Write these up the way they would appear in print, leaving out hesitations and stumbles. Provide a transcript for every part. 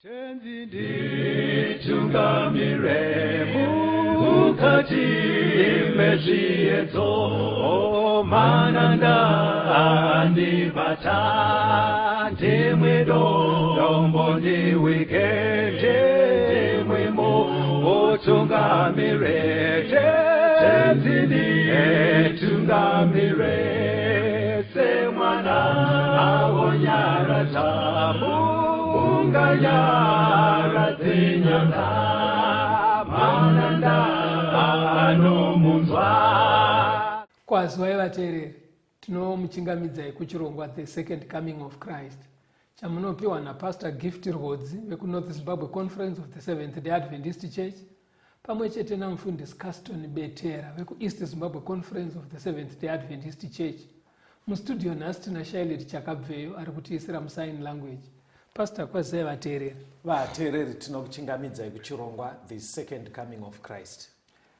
Tenzi nditungamire mukati mezviedzo, mananda andibata, ndimwe dombo ndiwike, ndimwe mutungamire. Tenzi nditungamire semwana awonyaradza unganyaradze nyanga, mananda anomunzwa. Kwazivai vateereri, tinomuchingamidzai kuchirongwa The Second Coming of Christ chamunopiwa naPastor Gift Rwodzi vekuNorth Zimbabwe Conference of the Seventh Day Adventist Church pamwe chete namufundisi Caston Betera vekuEast Zimbabwe Conference of the Seventh Day Adventist Church. Mustudio nhasi tina Shailet Chakabveyo ari kutiisira musign language. Pastor, kwazivai vateereri. Vateereri, tinokuchingamidzai kuchirongwa The Second Coming of Christ.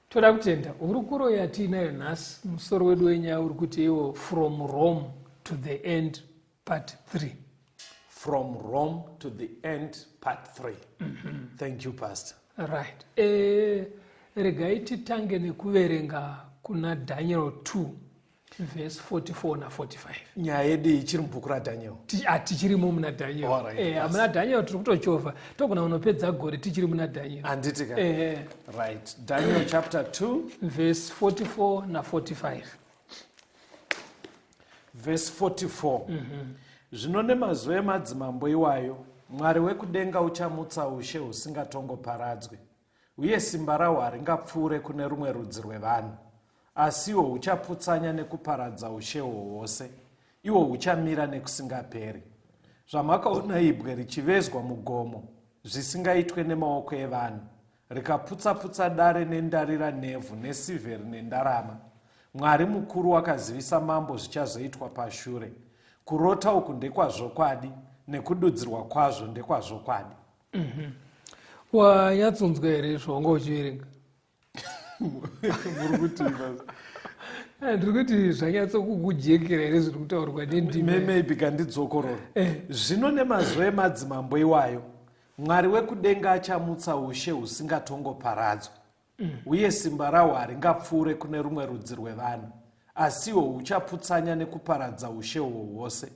Toda kutenda hurukuro yatiinayo nhasi. Musoro wedu wenyaya uri kuti iwo From Rome to the End Part 3. From Rome to the End Part 3. Thank you, Pastor. Right. Regai titange nekuverenga kuna Daniel 2 verse 44 na45. Nyaya yedu ichiri mubhuku raDaniel. Tichirimo muna Daniel. All right, yes. Muna Daniel tiri kutochovha, togona kunopedza gore tichiri muna Daniel. Handiti ka? Eh. Right. Daniel chapter 2 verse 44 na45. Verse 44. Zvino nemazuva emadzimambo iwayo, Mwari wekudenga uchamutsa ushe husingatongoparadzwi, uye simba rahwo haringapfuure kune rumwe rudzi rwevanhu. Asi ihwo huchaputsanya nekuparadza ushe uhwo hwose, ihwo huchamira nekusingaperi. Zvamakaona ibwe richivezwa mugomo, zvisingaitwe nemaoko evanhu, rikaputsa-putsa dare nendarira nevhu nesirveri nendarama, Mwari mukuru wakazivisa mambo zvichazoitwa pashure. Kurota uku ndekwazvokwadi, nekududzirwa kwazvo ndekwazvokwadi. Wanyatsonzwa here zvawanga uchiverenga? Muri kuti Ndiri kuti zvanyatsokukujekera here zviri kutaurwa nendimi? Maybe kandidzokorora. Zvino nemazuva emadzimambo iwayo, Mwari wekudenga achamutsa ushe husingatongoparadzwi, uye simba rahwo haringapfuure kune rumwe rudzi rwevanhu, asi ihwo huchaputsanya nekuparadza ushe uhwo hwose,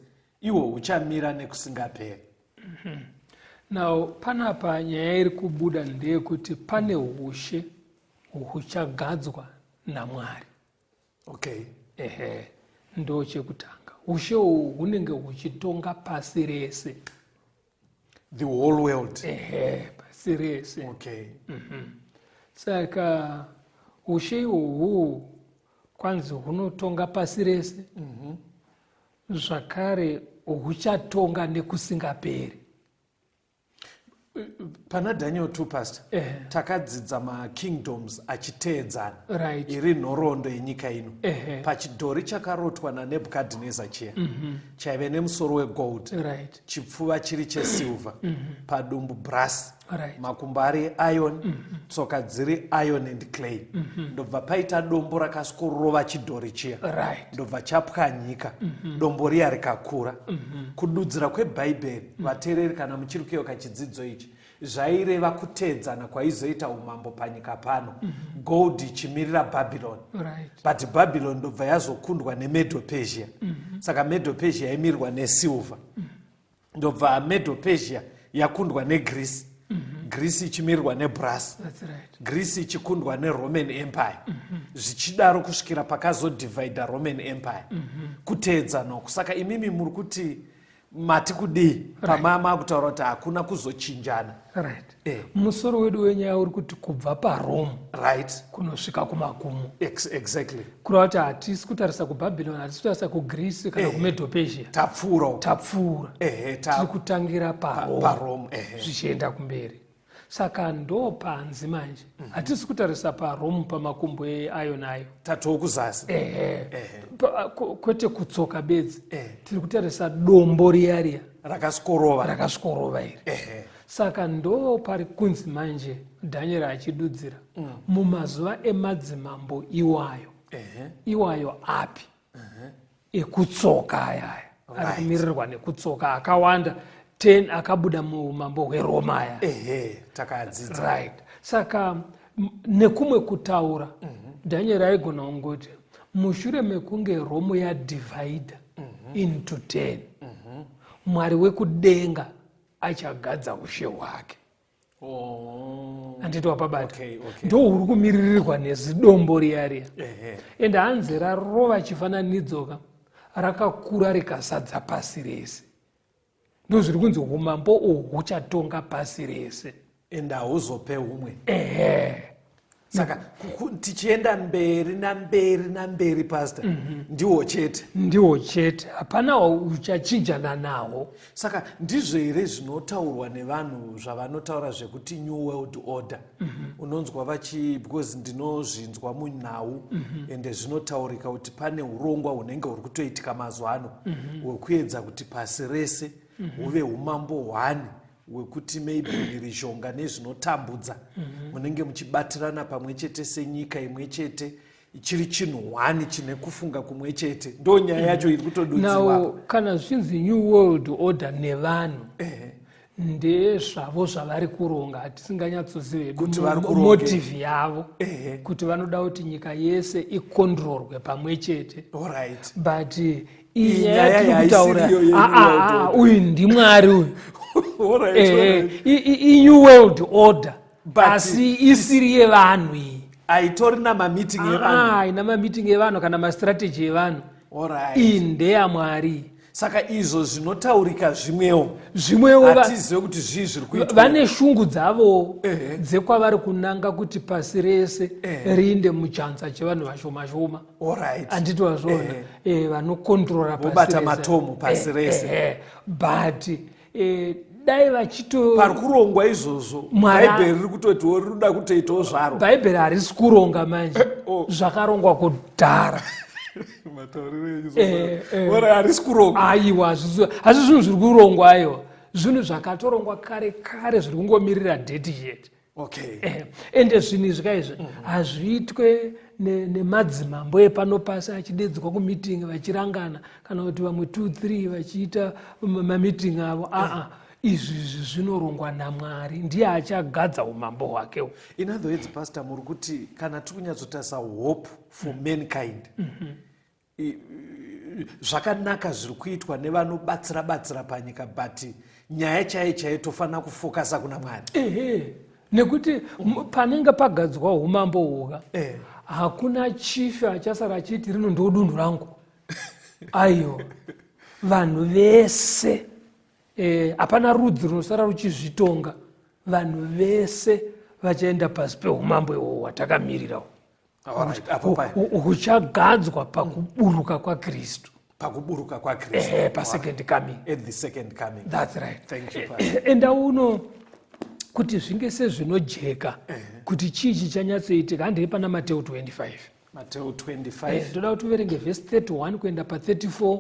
ihwo huchamira nekusingaperi. Now panapa nyaya iri kubuda ndeyekuti pane ushe huchagadzwa naMwari. Ehe, ndo chekutanga. Ushe uhu hunenge huchitonga pasi rese. The whole world. Ehe, pasi rese. Saka ushe uhu kwanzi hunotonga pasi rese. Zvakare huchatonga nekusingaperi. Pana Daniel 2, Pastor, takadzidza makingdoms achiteedzana. Iri nhoroondo yenyika ino. Pachidhori chakarotwa naNebukadhineza chiya, chaive nemusoro wegold, chipfuva chiri chesilver, padumbu brass, makumbo ari iron, tsoka dziri iron and clay. Ndobva paita dombo rakaskorova chidhori chiya, ndobva chapwanyika, dombo riya rikakura. Kududzira kwebhaibheri, vateereri, kana muchiri kuyeuka chidzidzo ichi, zvaireva kuteedzana kwaizoita umambo panyika pano. Gold ichimirira Babylon. But Babylon ndobva yazokundwa neMedo-Persia. Saka Medo-Persia yaimirirwa nesilver. Ndobva Medo-Persia yakundwa neGreece. Greece ichimirirwa nebrass. That's right. Greece ichikundwa neRoman Empire. Zvichidaro kusvikira pakazodivhaidha Roman Empire. Kuteedzana uku. Saka imimi muri kuti mati kudii pamama kutaura kuti hakuna kuzochinjana? Musoro wedu wenyaya uri kuti kubva paRome kunosvika kumagumo. Exactly. Kureva kuti hatisi kutarisa kuBabylon, hatisi kutarisa kuGreece kana kuMedo-Persia. Tapfuura. Tapfuura. Tiri kutangira paRome. PaRome. Zvichienda kumberi. Saka ndo panzi manje. Hatisi kutarisa paRome pamakumbo eiron ayo. Tatoo kuzasi. Kwete kutsoka bedzi. Tiri kutarisa dombo riya riya. Rakaskorova. Rakaskorova iri. Saka ndo pari kunzi manje Daniel achidudzira mumazuva emadzimambo iwayo. Iwayo api? Ekutsoka ayaya. Ari kumirirwa nekutsoka akawanda. 10 akabuda muumambo hweroma aya. Ehe, takaadzidza. Right, saka nekumwe kutaura, Daniel aigona kungoti mushure mekunge Rome yadivhaidha into 10, Mwari wekudenga achagadza ushe hwake. Handiti wapabata? Okay. Ndo huri kumiririrwa nezidombo riya riya. Ende hanzi rarova chifananidzo ka, rakakura rikasadza pasi rese. Ndo zviri kunzi umambo uhu huchatonga pasi rese. Ende hauzope humwe. Ehe. Saka tichienda mberi namberi namberi, pastor, ndiwo chete. Ndiwo chete, hapana uchachinjana nawo. Saka ndizvo here zvinotaurwa nevanhu zvavanotaura zvekuti new world order? Unonzwa vachi, because ndinozvinzwa munhau, ende zvinotaurika kuti pane urongwa hunenge huri kutoitika mazuva ano hwekuedza kuti pasi rese huve umambo hwani, hwekuti maybe mhirizhonga nezvinotambudza munenge muchibatirana pamwe chete senyika imwe chete, chiri chinhu hwani chine kufunga kumwe chete. Ndo nyaya yacho iri kutodudziwa. Now, kana zvichinzi new world order nevanhu, ndezvavo zvavari kuronga, hatisinganyatsozive Kuti vari kuronge. Motive yavo, kuti vanoda kuti nyika yese ikontrorwe pamwe chete. But iyi Iyi nyaya nyaya yatiri kutaura, haisiriyo ye-new ah, ah, world ah, order. uyu ndimwari uyu. Inew world order, But asi isiri yevanhu iyi. Haitori namameeting evanhu. Ah, ina mameeting evanhu kana mastrategy evanhu. Iyi ndeyamwari. Saka izvo zvinotaurika zvimwewo. Zvimwewo Hatizive kuti zvii zviri kuitwa. Vane shungu dzavowo dzekwavari kunanga kuti pasi rese riinde muchanza chevanhu vashoma shoma. Handiti wazviona? Vanokontrora pasi Vobata rese. Matomu pasi rese. But dai vachito Pari kurongwa izvozvo, Bhaibheri riri kutotiwo rinoda kutoitawo zvaro. Bhaibheri harisi kuronga manje. Oh. Zvakarongwa kudhara. Ora, harisi kuronga. Aiwa, hazvi zvinhu zviri kurongwa, aiwa, zvinhu zvakatorongwa kare kare, zviri kungomirira date chete. Ende zvinhu izvi kaizvi hazviitwe nemadzimambo epano pasi achidedzwa kumeeting vachirangana, kana kuti vamwe 2 3 vachiita mameeting avo. Aa, izvi izvi zvinorongwa namwari, ndiye achagadza umambo hwake uhu. In other words, pastor, muri kuti kana tiri kunyatsotarisa hope for mankind, zvakanaka zviri kuitwa nevanobatsira batsira panyika, but nyaya chaiyo chaiyo tofanira kufokasa kuna Mwari. Ehe, nekuti panenge pagadzwa umambo huka, hakuna chief achasara achiti rino ndo dunhu rangu. Aiwa, vanhu vese, hapana rudzi runosara ruchizvitonga. Vanhu vese vachaenda pasi peumambo ihwohwo hwatakamirira. Alright, apo paya. Huchagadzwa pakuburuka kwaKristu. Pakuburuka kwaKristu. Ehe, pasecond coming. At the second coming. That's right. Thank you, Pastor. Enda uno kuti zvinge sezvinojeka kuti chii chichanyatsoitika, handei pana Mateo 25. Mateo 25. Ndoda kuti uverenge vhesi 31 kuenda pa34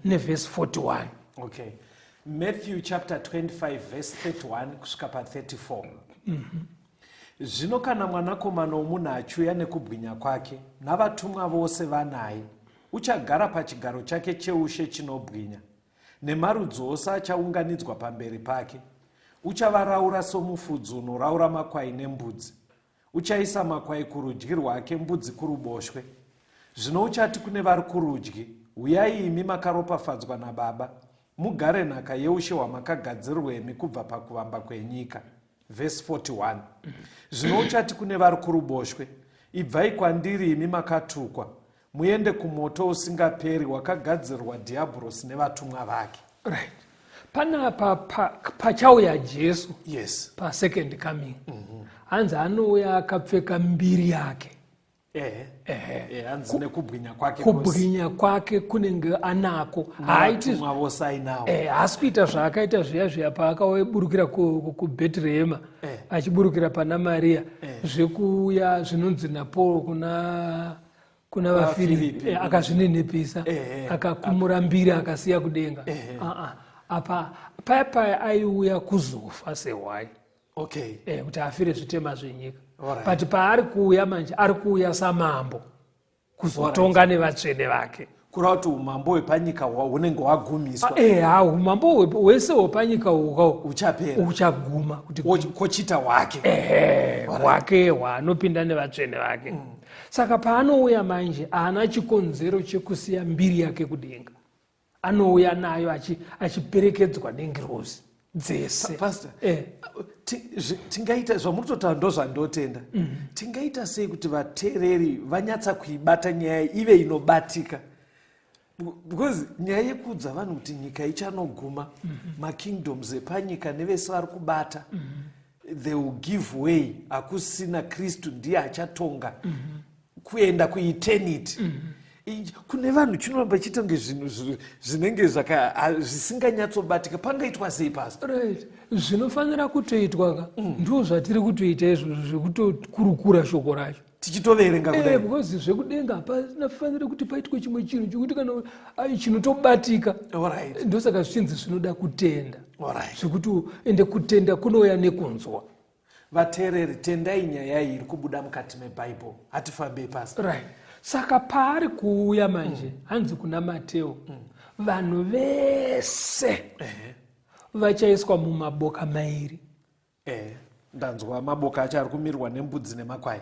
nevhesi 41. Okay, Matthew chapter 25 verse 31 kusvika pa34. Zvino kana Mwanakomana womunhu achiuya nekubwinya kwake navatumwa vose vanaye, uchagara pachigaro chake cheushe chinobwinya, nemarudzi ose achaunganidzwa pamberi pake. Uchavaraura somufudzi unoraura makwai nembudzi. Uchaisa makwai kurudyi rwake, mbudzi kuruboshwe. Zvino uchati kune vari kurudyi, "Uyai imi makaropafadzwa naBaba, mugare nhaka yeushe hwamakagadzirirwa kubva pakuvamba kwenyika." Vhesi 41. Zvino uchati kune vari kuruboshwe, "Ibvai kwandiri imi makatukwa, muende kumoto usingaperi wakagadzirwa Dhiabhorosi nevatumwa vake." Right, panapa pachauya Jesu pasecond coming, hanzi anouya akapfeka mbiri yake. Hanzi nekubwinya kwake kwose. Kubwinya kwake kunenge anako, haaiti Navatumwa vose ainawo. Haasi kuita zvaakaita zviya zviya paakauburukira kuBhetrehema, achiburukira pana Mariya, zvekuuya zvinonzi naPaul kuna VaFiripi, VaFiripi. Akazvininipisa, akakumura mbiri, akasiya kudenga. Ah, ah. Apa paya paya aiuya kuzofa sehwai, kuti afire zvitema zvenyika. But paari kuuya manje, ari kuuya samambo kuzotonga nevatsvene vake. Kureva kuti umambo hwepanyika hunenge hwagumiswa. Eya, umambo hwese hwepanyika uhwo Huchapera. Huchaguma kuti Kochiita hwake. Ehe, hwake hwaanopinda nevatsvene vake. Saka paanouya manje haana chikonzero chekusiya mbiri yake kudenga. Anouya nayo achiperekedzwa nengirozi dzese. Pastor, tingaita zvamuri kutotaura, ndozvandotenda. Tingaita sei kuti vateereri vanyatsa kuibata nyaya ive inobatika? Because nyaya yekuudza vanhu kuti nyika ichanoguma, makingdoms epanyika nevese vari kubata, they will give way, hakusina Kristu, ndiye achatonga kuenda kueternity. Kune vanhu chinoramba chiita kunge zvinhu zvinenge zvisinganyatsobatika. Pangaitwa sei, Pastor? Right, zvinofanira kutoitwa ka, ndo zvatiri kutoita izvozvo zvekutokurukura shoko racho. Tichitoverenga kudai. Because zvekudenga hapanafanira kuti paitwe chimwe chinhu chekuti kana ai, chinotobatika. Ndosaka zvichinzi zvinoda kutenda. Zvekuti ende kutenda kunouya nekunzwa. Vateereri, tendai nyaya iyi iri kubuda mukati mebhaibheri. Hatifambei, Pastor. Right, saka paari kuuya manje, hanzi kuna Mateo, vanhu vese vachaiswa mumaboka mairi. Ndanzwa maboka acho ari kumirwa nembudzi nemakwai.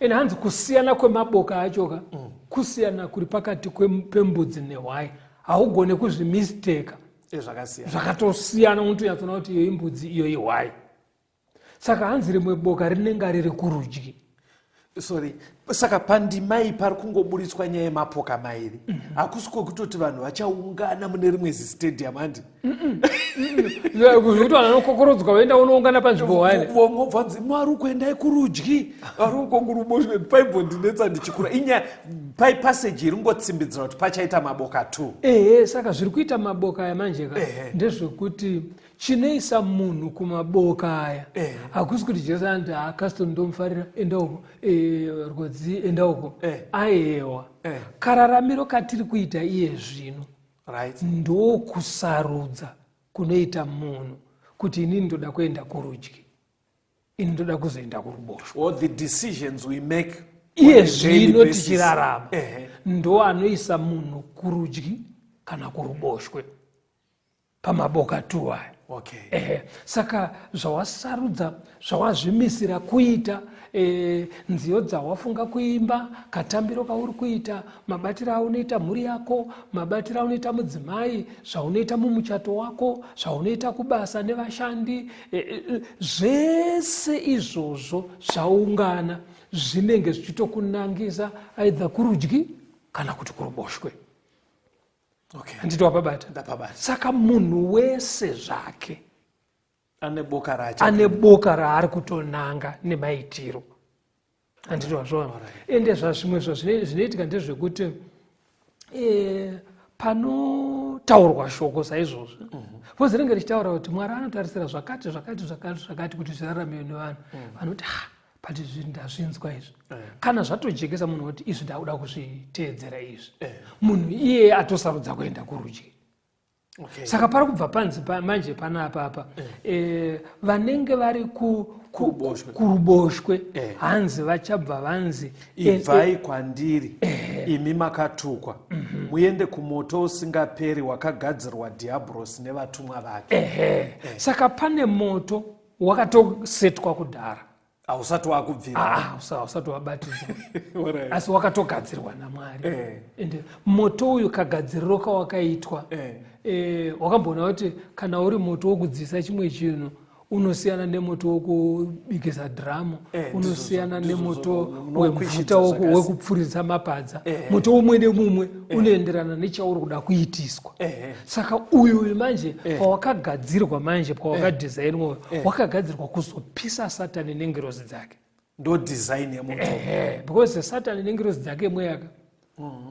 Ende hanzi kusiyana kwemaboka acho ka, kusiyana kuri pakati pembudzi nehwai, haugone kuzvimisteka. Zvakasiyana. Zvakatosiyana, unotonyatsoona kuti iyo imbudzi, iyo ihwai. Saka hanzi rimwe boka rinenge riri kurudyi. Sorry, saka pandimai pari kungoburitswa nyaya yemapoka mairi, hakusi kwekutoti vanhu vachaungana mune rimwe zistadium, handi? Zvekuti vanhu vanokokorodzwa voenda unoungana panzvimbo hwani. Vongobvanzi mwari ukuendai kurudyi, vari uko kuruboshwe. Paimbondinetsa ndichikura inyaya pai passage iri ngotsimbidzira kuti pachaita maboka 2. Ehe, saka zviri kuita maboka aya manje ka, ndezvekuti chinoisa munhu kumaboka aya hakusi kuti Jesu anoti, "Ha, Caston ndomufarira, enda uko, Rwodzi, enda uko." Ayewa. Kararamiro katiri kuita iye zvino ndokusarudza kunoita munhu kuti inini ndoda kuenda kurudyi, ini ndoda kuzoenda kuruboshwe. Or the decisions we make iye zvino tichirarama ndo anoisa munhu kurudyi kana kuruboshwe pamaboka tu aya. Ehe, saka zvawasarudza, zvawazvimisira kuita, nziyo dzawafunga kuimba, katambiro kauri kuita, mabatiro aunoita mhuri yako, mabatiro aunoita mudzimai, zvaunoita mumuchato wako, zvaunoita kubasa nevashandi, zvese izvozvo zvaungana zvinenge zvichitokunangisa aidha kurudyi kana kuti kuruboshwe. Handiti wapabata? Ndapabata. Saka munhu wese zvake ane boka racho. Ane boka raari kutonanga nemaitiro, handiti wazvoona? Ende zvazvimwe zvinoitika ndezvekuti panotaurwa shoko saizvozvo, because rinenge richitaura kuti Mwari anotarisira zvakati, zvakati, zvakati, zvakati kuti zviraramiwe nevanhu, vanoti, "Ha, but izvi ndazvinzwa izvi." Kana zvatojekesa munhu kuti izvi ndakuda kuzviteedzera izvi, munhu iyeye atosarudza kuenda kurudyi. Saka pari kubva panzi manje panapa apa, vanenge vari Kuruboshwe. Kuruboshwe, hanzi vachabva vanzi, "Ibvai kwandiri, imi makatukwa, muende kumoto usingaperi wakagadzirwa Dhiabhurosi nevatumwa vake." Ehe, saka pane moto wakatosetwa kudhara. Hausati wakubvira. Ah, usati wabatidzwa, asi wakatogadzirwa naMwari. Ende moto uyu, kagadziriro kawakaitwa, wakamboona kuti kana uri moto wokudzisa chimwe chinhu unosiyana nemoto wokubikisa dhiramu, unosiyana nemoto Unokwishidza wemvuta zvakasi. Wekupfuridza mapadza. Moto umwe nemumwe unoenderana nechauri kuda kuitiswa. Saka uyu uyu manje pawakagadzirwa manje, pawakadhizainwa, wakagadzirwa kuzopisa Satani nengirozi dzake. Ndo design yemoto. Ehe, because Satani nengirozi dzake mweyaka,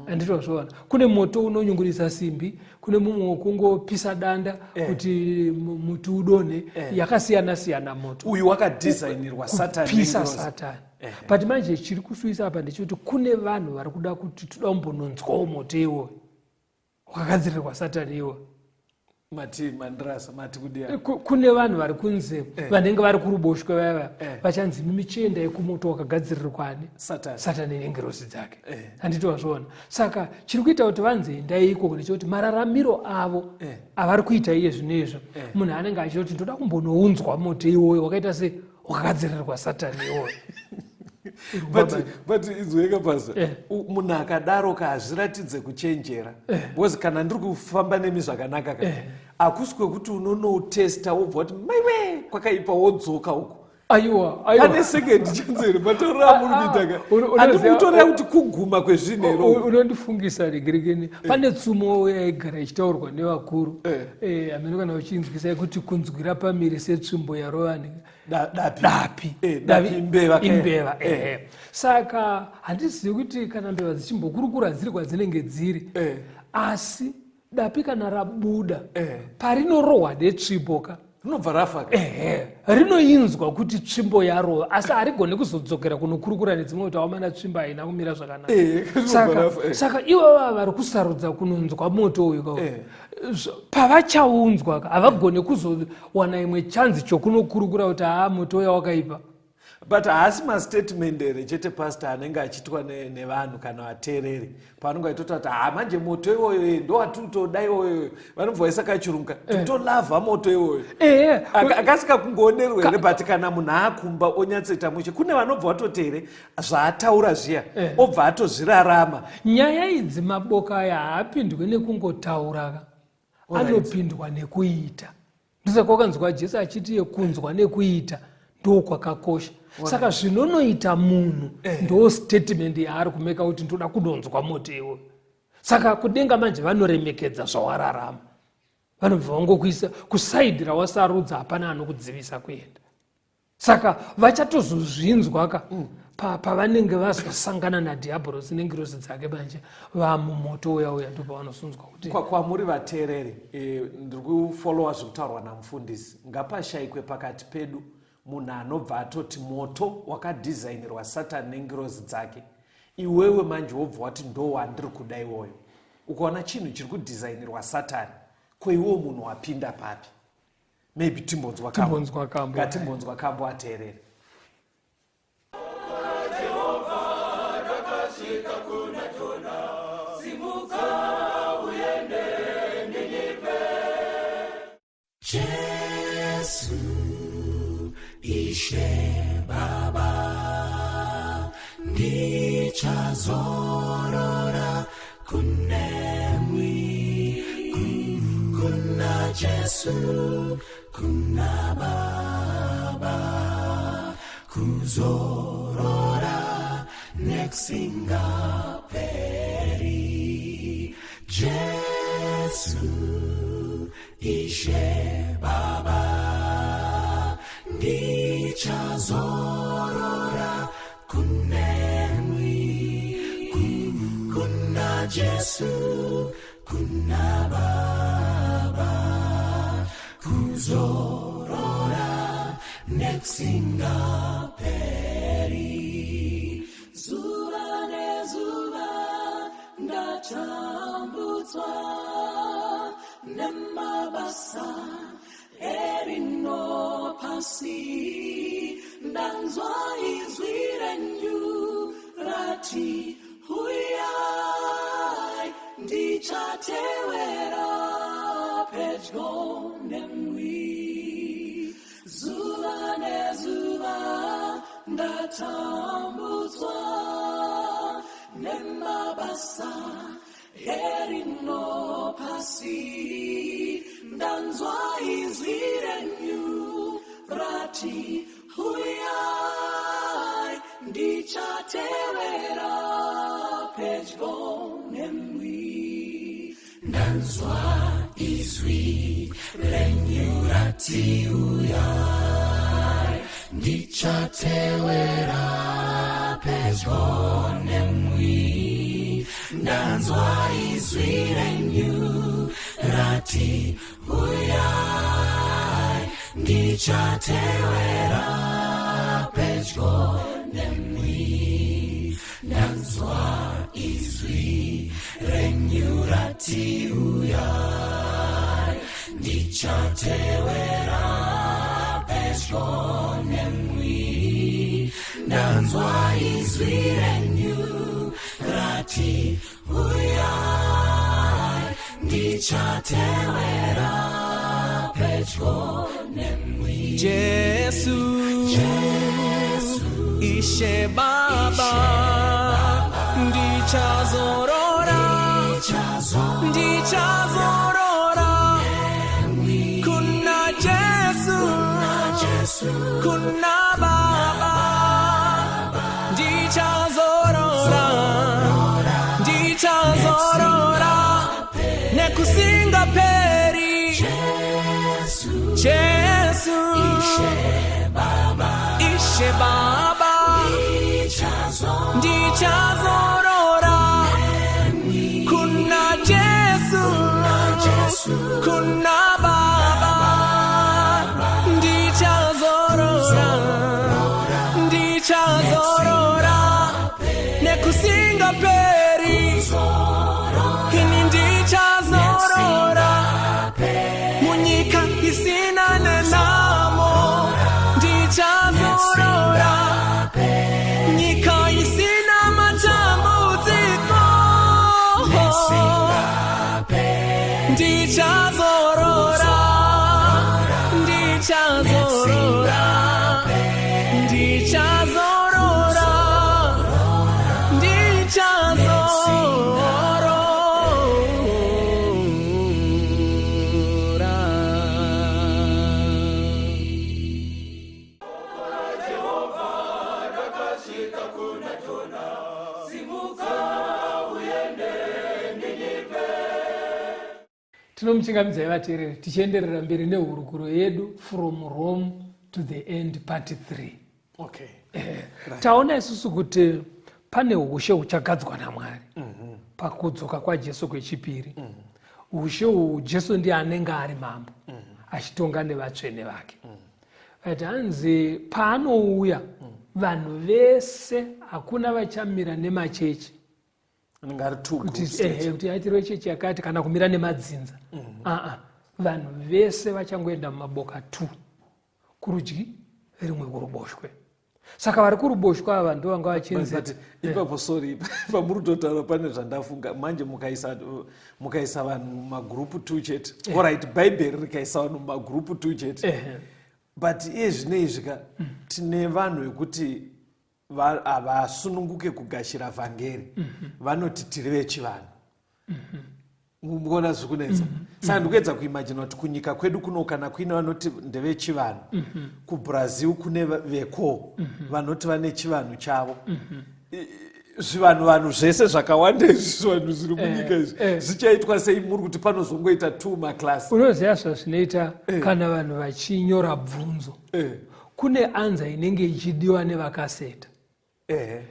handitozviona. Kune moto unonyungurisa simbi, kune mumwe wokungopisa danda kuti muti udonhe. Yakasiyana siyana moto. Uyu wakadhizainirwa Satani Kupisa nengirozi. Satani. But manje chiri kusuwisa apa ndechekuti kune vanhu vari kuda kuti toda kumbononzwawo moto iwoyo wakagadzirirwa Satani iwoyo. Mati mandirasa mati kudiya. Kune vanhu vari kunze vanenge vari kuruboshwe vaya vaya Eh. vachanzi mimi chiendai kumoto wakagadzirirwa ani? Satani. Satani nengirozi dzake. Eh. Handiti wazviona? Saka chiri kuita kuti vanzi endai ikoko ndechekuti mararamiro avo Eh. avari kuita iye zvino izvo, Eh. munhu anenge achitoti ndoda kumbonounzwa moto iwoyo wakaita se wakagadzirirwa Satani iwoyo. But inzweka, pastor. Eh. Munhu akadaro ka hazviratidze kuchenjera, because kana ndiri kufamba nemi zvakanaka ka, hakusi kwekuti unonoutesta wobva kuti maiwe kwakaipa, wodzoka uko. Aiwa, aiwa. Pane second chance here matauriro amuri kuita ka? Unoziva- Handikutorera kuti kuguma kwezvinhu here uku. Unondifungisa regerekeni, pane tsumo yaigara ichitaurwa nevakuru. Eh. Hameno kana uchinzwisa, yekuti kunzwira pamiri setsvimbo yarovani Dapi. Dapi. Dapi imbeva ka. Imbeva, ehe. Saka handizivi kuti kana mbeva dzichimbokurukura dziri kwadzinenge dziri, asi dapi kana rabuda, parinorohwa netsvimbo ka, Rinobva rafa ka. Ehe, rinoinzwa kuti tsvimbo yarova, asi harigoni kuzodzokera kunokurukura nedzimwe kuti aomana tsvimbo haina kumira zvakanaka. Rinobva rafa. Saka ivo vava vari kusarudza kunonzwa moto uyu ka, pavachaunzwa ka, havagoni kuzowana imwe chanzi chokunokurukura kuti haa, moto uya wakaipa. But haasi mastatement here chete, pastor, anenge achiitwa nevanhu kana vateereri pavanenge vachitota kuti ha, manje moto iwoyo ndowatinotoda iwoyo, vanobva vaisa kachirunga totolavha moto iwoyo? Ehe. Akasika kungoonerwa here? But kana munhu akumba onyatsoita mushe, kune vanobva vatoti here zvaataura zviya, obva atozvirarama. Nyaya idzi, maboka aya haapindwi nekungotaura ka, anopindwa nekuita. Ndosaka wakanzwa Jesu achiti iye kunzwa nekuita ndo kwakakosha. Saka zvinonoita munhu ndo statement yaari kumeka kuti ndoda kudonzwa moto iwoyo. Saka kudenga manje vanoremekedza zvawararama, vanobva vangokuisa kusaidhi rawasarudza, hapana anokudzivisa kuenda. Saka vachatozozvinzwa ka pavanenge vazosangana nadhiabhorosi nengirosi dzake manje vamumoto uya uya, ndopavanosunzwa kuti Kwamuri vateereri, ndiri kufollowa zviri kutaurwa namufundisi. Ngapashayikwe pakati pedu munhu anobva atoti moto wakadhizainirwa Satani nengirozi dzake, iwewe manje wobva wati ndo wandiri kuda iwoyo. Ukaona chinhu chiri kudhizainirwa Satani, ko iwewo munhu wapinda papi? Maybe timbonzwa kambo. Timbonzwa kambo. Ngatimbonzwa kambo, ateerere. Jesu Ishe Baba, ndichazorora kunemwi. Kuna Jesu, kuna Baba, kuzorora nekusingaperi. Jesu Ishe Baba, ndichazorora kunemwi. Kuna Jesu, kuna Baba, kuzorora nekusingaperi. Zuva nezuva ndatambudzwa nemabasa erino pasi. Ndanzwa izwi renyu rati huyai, ndichatewera pedyo nemwi. Zuva nezuva ndatambudzwa nemabasa erino pasi. Ndanzwa izwi renyu rati huyai, ndichatewera pedyo nemwi. Ndanzwa izwi renyu rati uyai, ndichatewera pedyo nemwi. Ndanzwa izwi renyu rati uyai, ndichatewera pedyo nemwi. Ndanzwa izwi renyu rati uyai. Ndichatewera pedyo nemwi. Ndanzwa izwi renyu rati uyai. Ndichatewera pedyo nemwi. Jesu, Jesu, Ishe Baba, ndichazorora, ndichazorora kuna Jesu, Jesu, kuna Baba, ndichazorora, ndichazorora nekusingaperi. Jesu, Jesu, Ishe Baba, Ishe Baba, ndichazorora ndichazorora kuna Jesu, Jesu, kuna Baba, ndichazorora, ndichazorora nekusingaperi. Ini ndichazorora munyika isina nenhamo, ndichazorora nyika isina matambudziko, ndichazorora, ndichazorora, ndichazorora, ndichazorora. Tinomuchingamidzai vateereri, tichienderera mberi nehurukuro yedu, From Rome to the End, part 3. Taona isusu kuti pane ushe huchagadzwa naMwari pakudzoka kwaJesu kwechipiri. Ushe uhu, Jesu ndiye anenge ari mambo achitonga nevatsvene vake. But hanzi paanouya, vanhu vese, hakuna vachamira nemachechi Anenge ari two kuti groups. Ehe, kuti aitirwe chechi yakati kana kumira nemadzinza. Aa, vanhu vese vachangoenda mumaboka 2, kurudyi rimwe, kuruboshwe. Saka vari kuruboshwe ava ndo vanga vachinzi But ipapo, sorry, pamuri kutotaura pane zvandafunga manje. Mukaisa vanhu mumagurupu two chete, alright, Bhaibheri rikaisa vanhu mumagurupu two chete, but iye zvino izvi ka, tine vanhu vekuti havasununguke kugashira vhangeri, vanoti tiri vechivanhu. Mukuona zviri kunetsa? Saka ndikuedza kuimagina kuti kunyika kwedu kuno, kana kuine vanoti ndevechivanhu, kuBrazil kune veko vanoti vane chivanhu chavo. Zvivanhu vanhu zvese zvakawanda izvi, zvivanhu zviri munyika izvi, zvichaitwa sei? Muri kuti panozongoita two maclass. Unoziva zvazvinoita kana vanhu vachinyora bvunzo, kune answer inenge ichidiwa nevakaseta.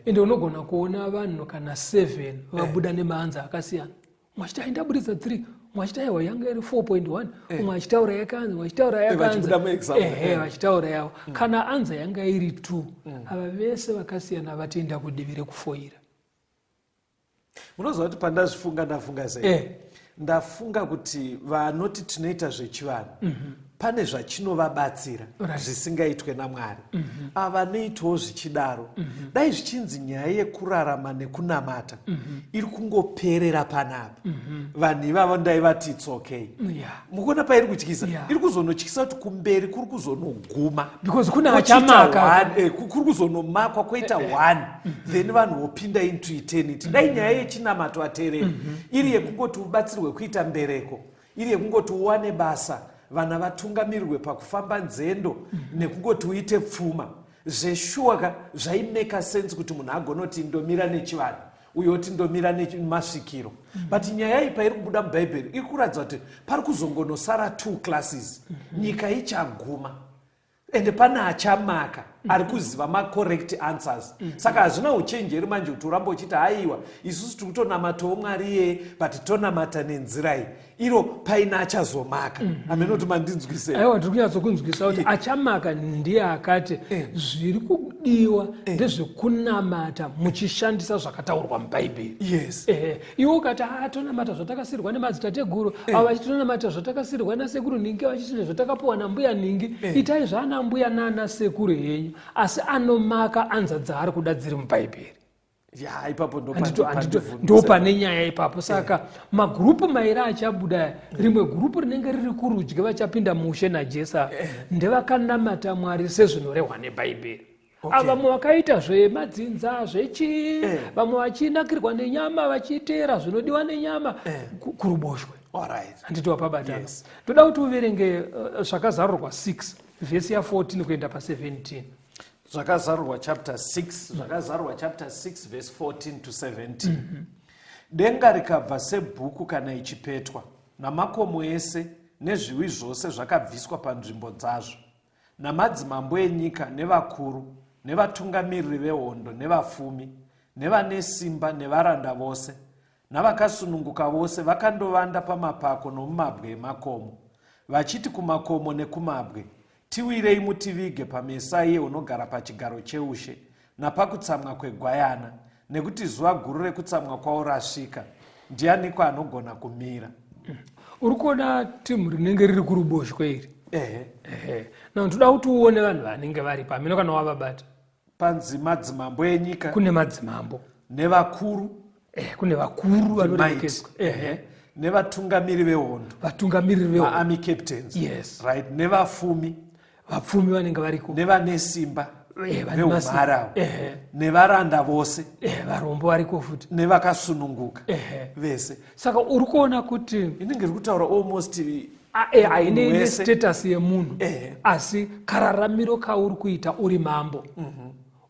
Ende unogona kuona vanhu kana 7 vabuda nemaanswer akasiyana. Umwe achiti, "Ai, ndabudisa 3," umwe achiti, "Aiwa, yanga iri 4.1," umwe achitaura yakanzi, umwe achitaura yakanzi. Vachibuda muexam. Ehe, vachitaura yavo. Kana answer yanga iri 2, ava vese vakasiyana vatoenda kudivi rekufoira. Munoziva kuti pandazvifunga, ndafunga sei? Ndafunga kuti vanoti tinoita zvechivanhu, pane zvachinovabatsira zvisingaitwe naMwari. Ava vanoitawo zvichidaro, dai zvichinzi nyaya yekurarama nekunamata iri kungoperera panapa, vanhu ivavo ndaivati it's okay. Mukuona pairi kutyisa? Iri kuzonotyisa kuti kumberi kuri kuzonoguma Because kuna Kochiita achamaka. one, kuri kuzonomakwa koita one, then vanhu vopinda into eternity. Dai nyaya yechinamato, ateereri, iri yekungoti ubatsirwe kuita mbereko, iri yekungoti uwane basa, vana vatungamirirwe pakufamba nzendo, nekungoti uite pfuma zveshuwa ka, zvaimeka sense kuti munhu agonoti ndomira nechivanhu, uyo oti ndomira nemasvikiro. But nyaya iyi pairi kubuda muBhaibheri, iri kuratidza kuti pari kuzongonosara two classes. Nyika ichaguma, ende pane achamaka ari kuziva macorrect answers. Saka hazvina uchenjeri manje kuti urambe uchiti, "Haiwa, isusu tiri kutonamatawo Mwari iyeye, but tonamata nenzira iyi," iro paine achazomaka. Hamene kuti mandinzwisei. Aiwa, tiri kunyatsokunzwisa kuti achamaka ndiye akati zviri. kudiwa ndezvekunamata muchishandisa zvakataurwa mubhaibheri. Yes. Ehe, iwe ukati a tonamata zvatakasirwa nemadzitateguru, ava vachiti tonamata zvatakasirwa nasekuru nhingi, vachiti zvatakapiwa nambuya nhingi. Itai zvaana mbuya naana sekuru henyu, asi anomaka anza dzaari kuda dziri mubhaibheri. Ya, ipapo ndo pane nyaya ipapo. Saka magurupu mairi achabuda, rimwe gurupu rinenge riri kurudyi vachapinda mushe naJesu, ndevakanamata Mwari sezvinorehwa nebhaibheri. Ava vamwe vakaita zvemadzinza zvechii, vamwe vachinakirwa nenyama, vachiteera zvinodiwa nenyama, kuruboshwe. Alright. Handiti wapabatana? Yes. Toda kuti uverenge Zvakazarurwa 6 vhesi ya14 kuenda pa17. Zvakazarurwa chapter 6, Zvakazarurwa chapter 6 verse 14 to 17. Denga rikabva sebhuku kana ichipetwa, namakomo ese nezviwi zvose zvakabviswa panzvimbo dzazvo. Namadzimambo enyika nevakuru nevatungamiriri vehondo nevafumi nevane simba nevaranda vose navakasununguka vose vakandovanda pamapako nomumabwe emakomo, vachiti kumakomo nekumabwe, Tiwirei mutivige pameso aiye unogara pachigaro cheushe, napakutsamwa kweGwayana, nekuti zuva guru rekutsamwa kwavo rasvika, ndianiko anogona kumira? Uri kuona timu rinenge riri kuruboshwe iri? Ehe. Ehe, now ndoda kuti uone vanhu vanenge varipo, hameno kana wavabata. Panzi madzimambo enyika. Kune madzimambo. Nevakuru. Kune vakuru vanoremekedzwa. Ehe. Nevatungamiri vehondo. Vatungamiriri vehondo. Maarmy captains. Yes. Right, nevafumi. Vapfumi vanenge variko. Nevane simba. Vane masimba. Veumharawo. Ehe. Nevaranda vose. Varombo variko futi. Nevakasununguka. Ehe. Vese. Saka uri kuona kuti inenge iri kutaura almost hainei munhu wese. nestatus yemunhu, asi kararamiro kauri kuita uri mambo,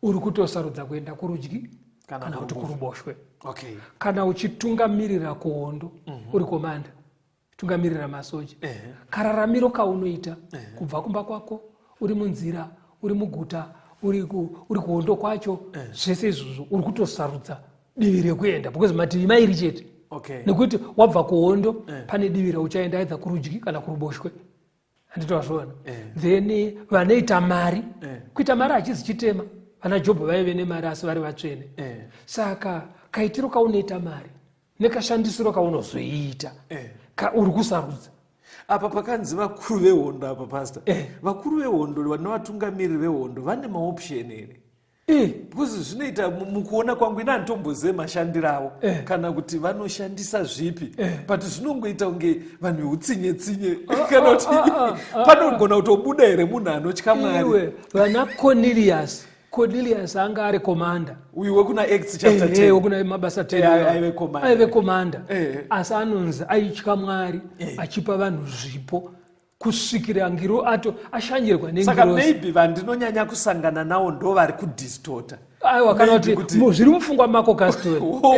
uri kutosarudza kuenda kurudyi Kana kana kuti kuruboshwe. Okay. Kana uchitungamirira kuhondo, uri komanda, tungamirira masoja, kararamiro kaunoita kubva kumba kwako, uri munzira, uri muguta, uri kuhondo kwacho, zvese izvozvo uri kutosarudza divi rekuenda, because mativi mairi chete. Okay. Nekuti wabva kuhondo, pane divi rauchaenda, either kurudyi kana kuruboshwe, handiti wazviona? Then vanoita mari, kuita mari hachizi chitema. Vana Jobho vaive nemari asi vari vatsvene. Saka kaitiro kaunoita mari nekashandisiro kaunozoiita, uri kusarudza. Apa pakanzi vakuru vehondo apa, pastor, vakuru vehondo nevatungamiriri vehondo vane maoption here? Because zvinoita mukuona kwangu ina handitombozive mashandiro avo kana kuti vanoshandisa zvipi, but zvinongoita kunge vanhu veutsinye tsinye, kana kuti panogona kutobuda here munhu anotya Mwari? Iwe, vana Cornelius, Cornelius anga ari komanda. Uyu wekuna Acts chapter 10? Wekuna Mabasa 10. Aive commander. Aive komanda, asi anonzi aitya Mwari, achipa vanhu zvipo kusvikira ngiro ato ashanyirwa Saka nengirozi. maybe vandinonyanya kusangana navo ndo vari kudistota. Aiwa, kana Maybe kuti zviri mupfungwa mako kastori. Oh.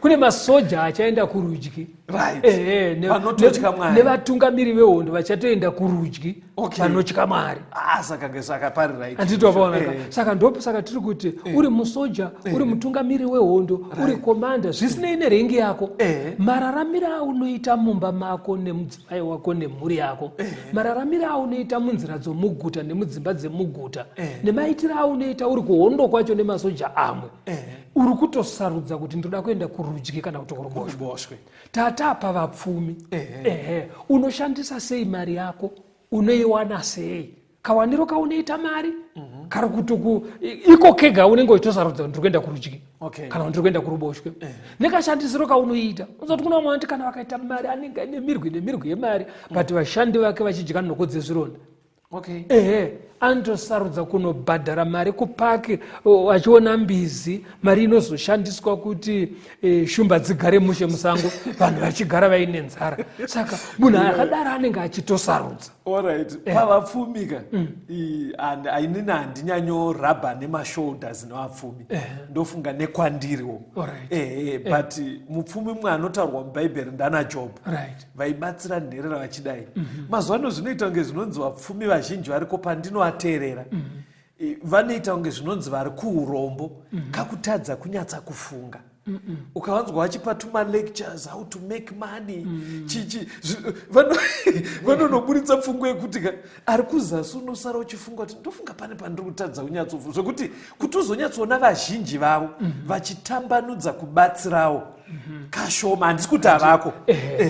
Kune masoja achaenda kurudyi. Vanototya Mwari. Nevatungamiri vehondo vachatoenda kurudyi, vanotya Mwari. Ah, saka pari right. Handiti wapaona? Saka ndo saka tiri kuti uri musoja, uri mutungamiri wehondo, uri komanda, zvisinei nerank yako, mararamiro aunoita mumba mako nemudzimai wako nemhuri yako, mararamiro aunoita munzira dzomuguta nemudzimba dzemuguta, nemaitiro aunoita uri kuhondo kwacho nemasoja amwe, uri kutosarudza kuti ndoda kuenda kurudyi kana kuti kuruboshwe. Kuruboshwe. Tatapa vapfumi. Ehe, unoshandisa sei mari yako, unoiwana sei, kawaniro kaunoita mari kari kuti iko kega unenge uchitosarudza kuti ndiri kuenda kurudyi kana kuti ndiri kuenda kuruboshwe, nekashandisiro kaunoita. Uzoti kuna vamwe vanoti kana vakaita mari anenge aine mirwi nemirwi yemari, but vashandi vake vachidya nhoko dzezvironda. Ehe, anotosarudza kunobhadhara mari kupaki achiona mbizi, mari inozoshandiswa kuti shumba dzigare mushe musango, vanhu vachigara vaine nzara. Saka munhu akadaro anenge achitosarudza. Alright, pavapfumika, inini handinyanyorabha nemashoulders nevapfumi, ndofunga nekwandiriwo. Ehe, but mupfumi mumwe anotaurwa mubhaibheri ndana Job, vaibatsira nherera vachidai. Mazuva ano zvinoita kunge zvinonzi vapfumi vazhinji variko, pandinovateerera, vanoita kunge zvinonzi vari kuurombo, kakutadza kunyatsa kufunga. Ukavanzwa vachipa tuma lectures, how to make money, chichi, vanonoburitsa pfungwa yekuti ka ari kuzasi unosara uchifunga kuti ndofunga pane pandiri kutadza kunyatsofu, zvekuti kuti uzonyatsoona vazhinji vavo vachitambanudza kubatsirawo kashoma. Handisi kuti havako.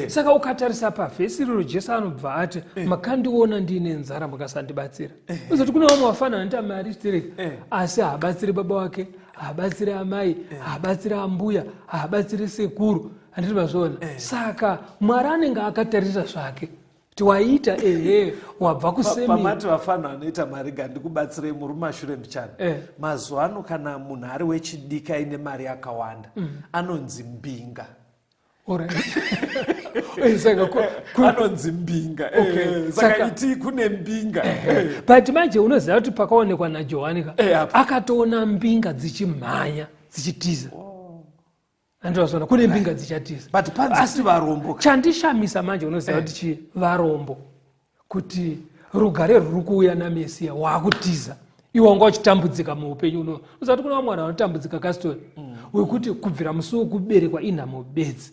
Saka ukatarisa pavhesi iroro, Jesu anobva ati, "Makandiona ndiine nzara, mukasandibatsira." Uzoti kune vamwe vafana vanoita mari chitereki, asi haabatsiri baba wake, haabatsiri amai, haabatsiri ambuya, haabatsiri sekuru. Handiti mazviona? Saka Mwari anenge akatarisa zvake kuti waita, ehe, wabva kusemi. Pamati vafana vanoita mari, gandikubatsirei muri mumashure mbichana. Mazuva ano kana munhu ari wechidiki aine mari yakawanda, anonzi mbinga. Alright. Saka Anonzi mbinga. Saka iti kune mbinga. But manje unoziva kuti pakaonekwa naJohani ka, Apo. akatoona mbinga dzichimhanya dzichitiza. Andivazvona, kune mbinga dzichatiza. But panzi kuti varombo ka. Chandishamisa manje, unoziva kuti chii? Varombo, kuti rugare rwuri kuuya naMesiya, waakutiza. Iwe wanga uchitambudzika muupenyu uno. Uziva kuti kuna vamwe vanhu vanotambudzika kastori, wekuti kubvira musi wekuberekwa inhamo bedzi.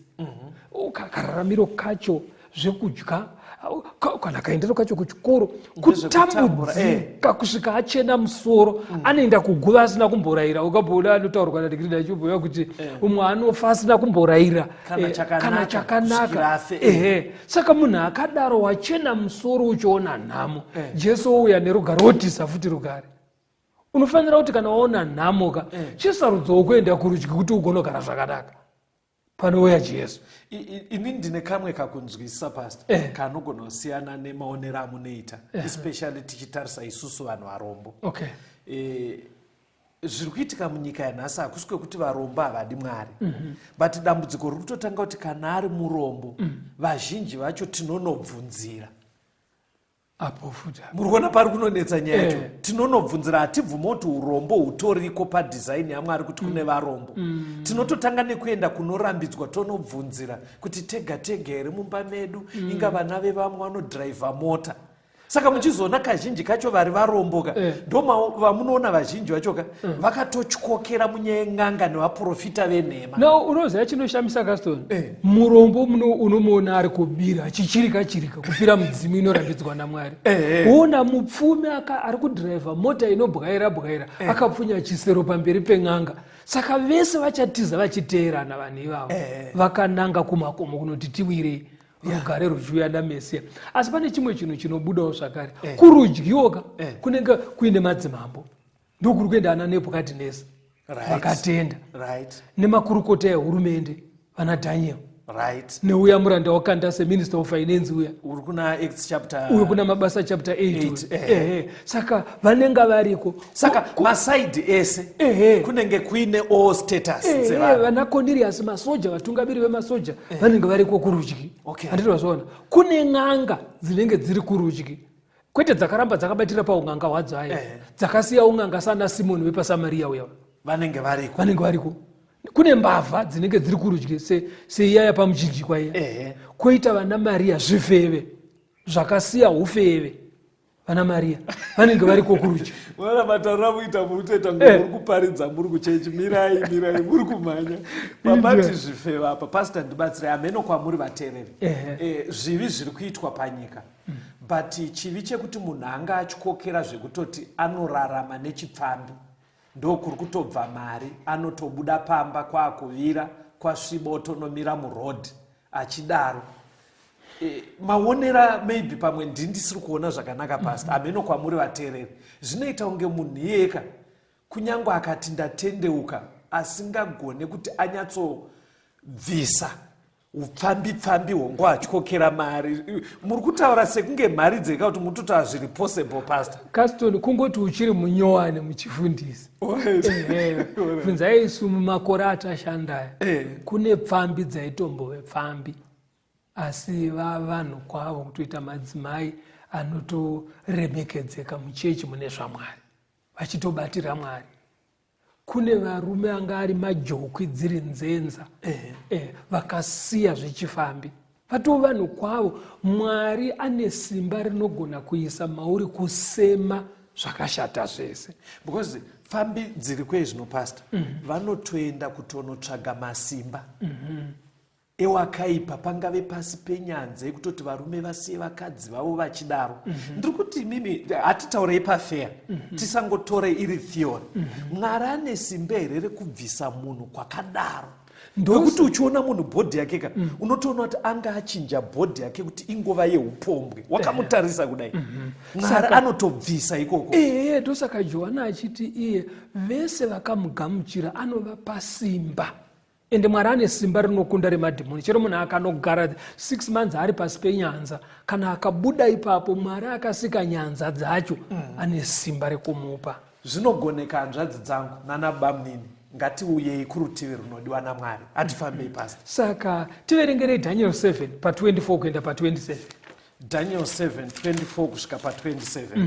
Kararamiro kacho, zvekudya, kana kaendero kacho kuchikoro, Ndezvekutambura, kutambudzika kusvika achena musoro. Anoenda kuguva asina kumborayira. Ukamboona anotaurwa nadigirida achibhuya kuti umwe anofa asina kumborayira Kana chakanaka, kana chakanaka kusvikira afe. Ehe. Saka munhu akadaro, wachena musoro uchiona nhamo, Jesu ouya nerugare, wotisa futi rugare. Unofanira kuti kana waona nhamo ka, chisarudzawo kuenda kurudyi kuti ugonogara zvakanaka panouya Jesu. Ini ndine kamwe kakunzwisisa, pastor, kanogona kusiyana nemaonero amunoita, especially tichitarisa isusu vanhu varombo. Zviri kuitika munyika yanhasi hakusi kwekuti varombo havadi Mwari, but dambudziko riri kutotanga kuti kana ari murombo, vazhinji vacho tinonobvunzira. Apo futi apo. Muri kuona pari kunonetsa nyaya yacho? Tinonobvunzira. Hatibvumi kuti urombo hutoriko padesign yaMwari, kuti kune varombo. Tinototanga nekuenda kunorambidzwa, tonobvunzira kuti tega tega here mumba medu, inga vana vevamwe vanodhiraivha mota. Saka muchizoona kazhinji kacho vari varombo ka, ndo vamunoona vazhinji vacho ka vakatotyokera munyaya yen'anga nevaprofita venhema. No, unoziva chinoshamisa, Caston? Murombo unomuona ari kubira achichirika chirika kupira mudzimu inorambidzwa naMwari. Woona mupfumi ari kudhiraivha mota inobwaira bwaira, akapfunya chisero pamberi pen'anga. Saka vese vachatiza vachiteerana vanhu ivavo, vakananga kumakomo kunoti tiwirei rugare ruchiuya naMesiya. Asi pane chimwe chinhu chinobudawo zvakare. Kurudyiwo ka, kunenge kuine madzimambo, ndokuri kuenda ana Nebhukadhineza vakatenda, nemakurukota ehurumende, vana Daniel, neuya muranda wakanda seminister of finance uya. Uri kuna Acts chapter Uyo kuna Mabasa chapter 8. Eight, uyu. Ehe. Saka vanenge variko. Saka masaidhi ese kunenge kuine all status dzevanhu. Vana Cornelius, masoja, vatungamiri vemasoja vanenge variko kurudyi. Handiti vazviona? Kune n'anga dzinenge dziri kurudyi, kwete dzakaramba dzakabatira paun'anga hwadzo aya, dzakasiya un'anga, sana Simoni vepaSamaria uya. Vanenge variko. Vanenge variko. Kune mbavha dzinenge dziri kurudyi, seiyaya pamuchinjikwa iya. Kwoita vana Mariya, zvifeve zvakasiya ufeve, vana Mariya vanenge variko kurudyi. Vana mataurira muita, muri kutoita muri kuparidza, muri kuchechi. Mirai, mirai, muri kumhanya. Pamati zvifeve apa, pastor, ndibatsirai, hameno kwamuri vateereri. Zvivi zviri kuitwa panyika, but chivi chekuti munhu anga atyokera zvekutoti anorarama nechipfambi, ndokuri kutobva mari, anotobuda pamba kwaakuvira, kwasviba otonomira muroad achidaro. Maonera maybe pamwe ndisiri kuona zvakanaka, pastor, hameno kwamuri vateereri. Zvinoita kunge munhu iyeka, kunyange akati ndatendeuka, asingagone kuti anyatsobvisa upfambi pfambi hongo atyokera mari. Muri kutaura sekunge mari dzeka kuti mutotaura zviri possible, pastor. Caston, kungoti uchiri munyowani muchifundisi. Bvunzai isu mumakore atashandaya, kune pfambi dzaitombove pfambi, asi vavanhu kwavo kutoita madzimai anotoremekedzeka muchechi mune zvaMwari, vachitobatira Mwari. Kune varume anga ari majokwi, dziri nzenza, vakasiya zvechifambi, vatoo vanhu kwavo. Mwari ane simba rinogona kuisa mauri kusema. zvakashata zvese. Because pfambi dziri kwezvino pastor vanotoenda kutonotsvaga masimba ewakaipa pangave pasi penyanza ekutoti varume vasiye vakadzi vavo vachidaro. Ndiri kuti imimi hatitaurei pafeya, tisangotore iri theory. Mwari ane simba here rekubvisa munhu kwakadaro? Ndokuti uchiona munhu bhodhi yake ka, unotoona kuti anga achinja bhodhi yake kuti ingova yeupombwe, wakamutarisa kudai. Mwari anotobvisa ikoko. Ehe, ndosaka Johana achiti iye vese vakamugamuchira anovapa simba. Ende Mwari ane simba rinokunda remadhimoni. Chero munhu akanogara 6 months ari pasi penyanza, kana akabuda ipapo, Mwari akasika nyanza dzacho ane simba rekumupa. Zvinogoneka hanzvadzi dzangu nana bamnini, ngatiuyei kurutivi runodiwa naMwari. Atifambei pastor. Saka tiverengerei Daniel 7 pa24 kuenda pa27. Daniel 7 24 kusvika pa27.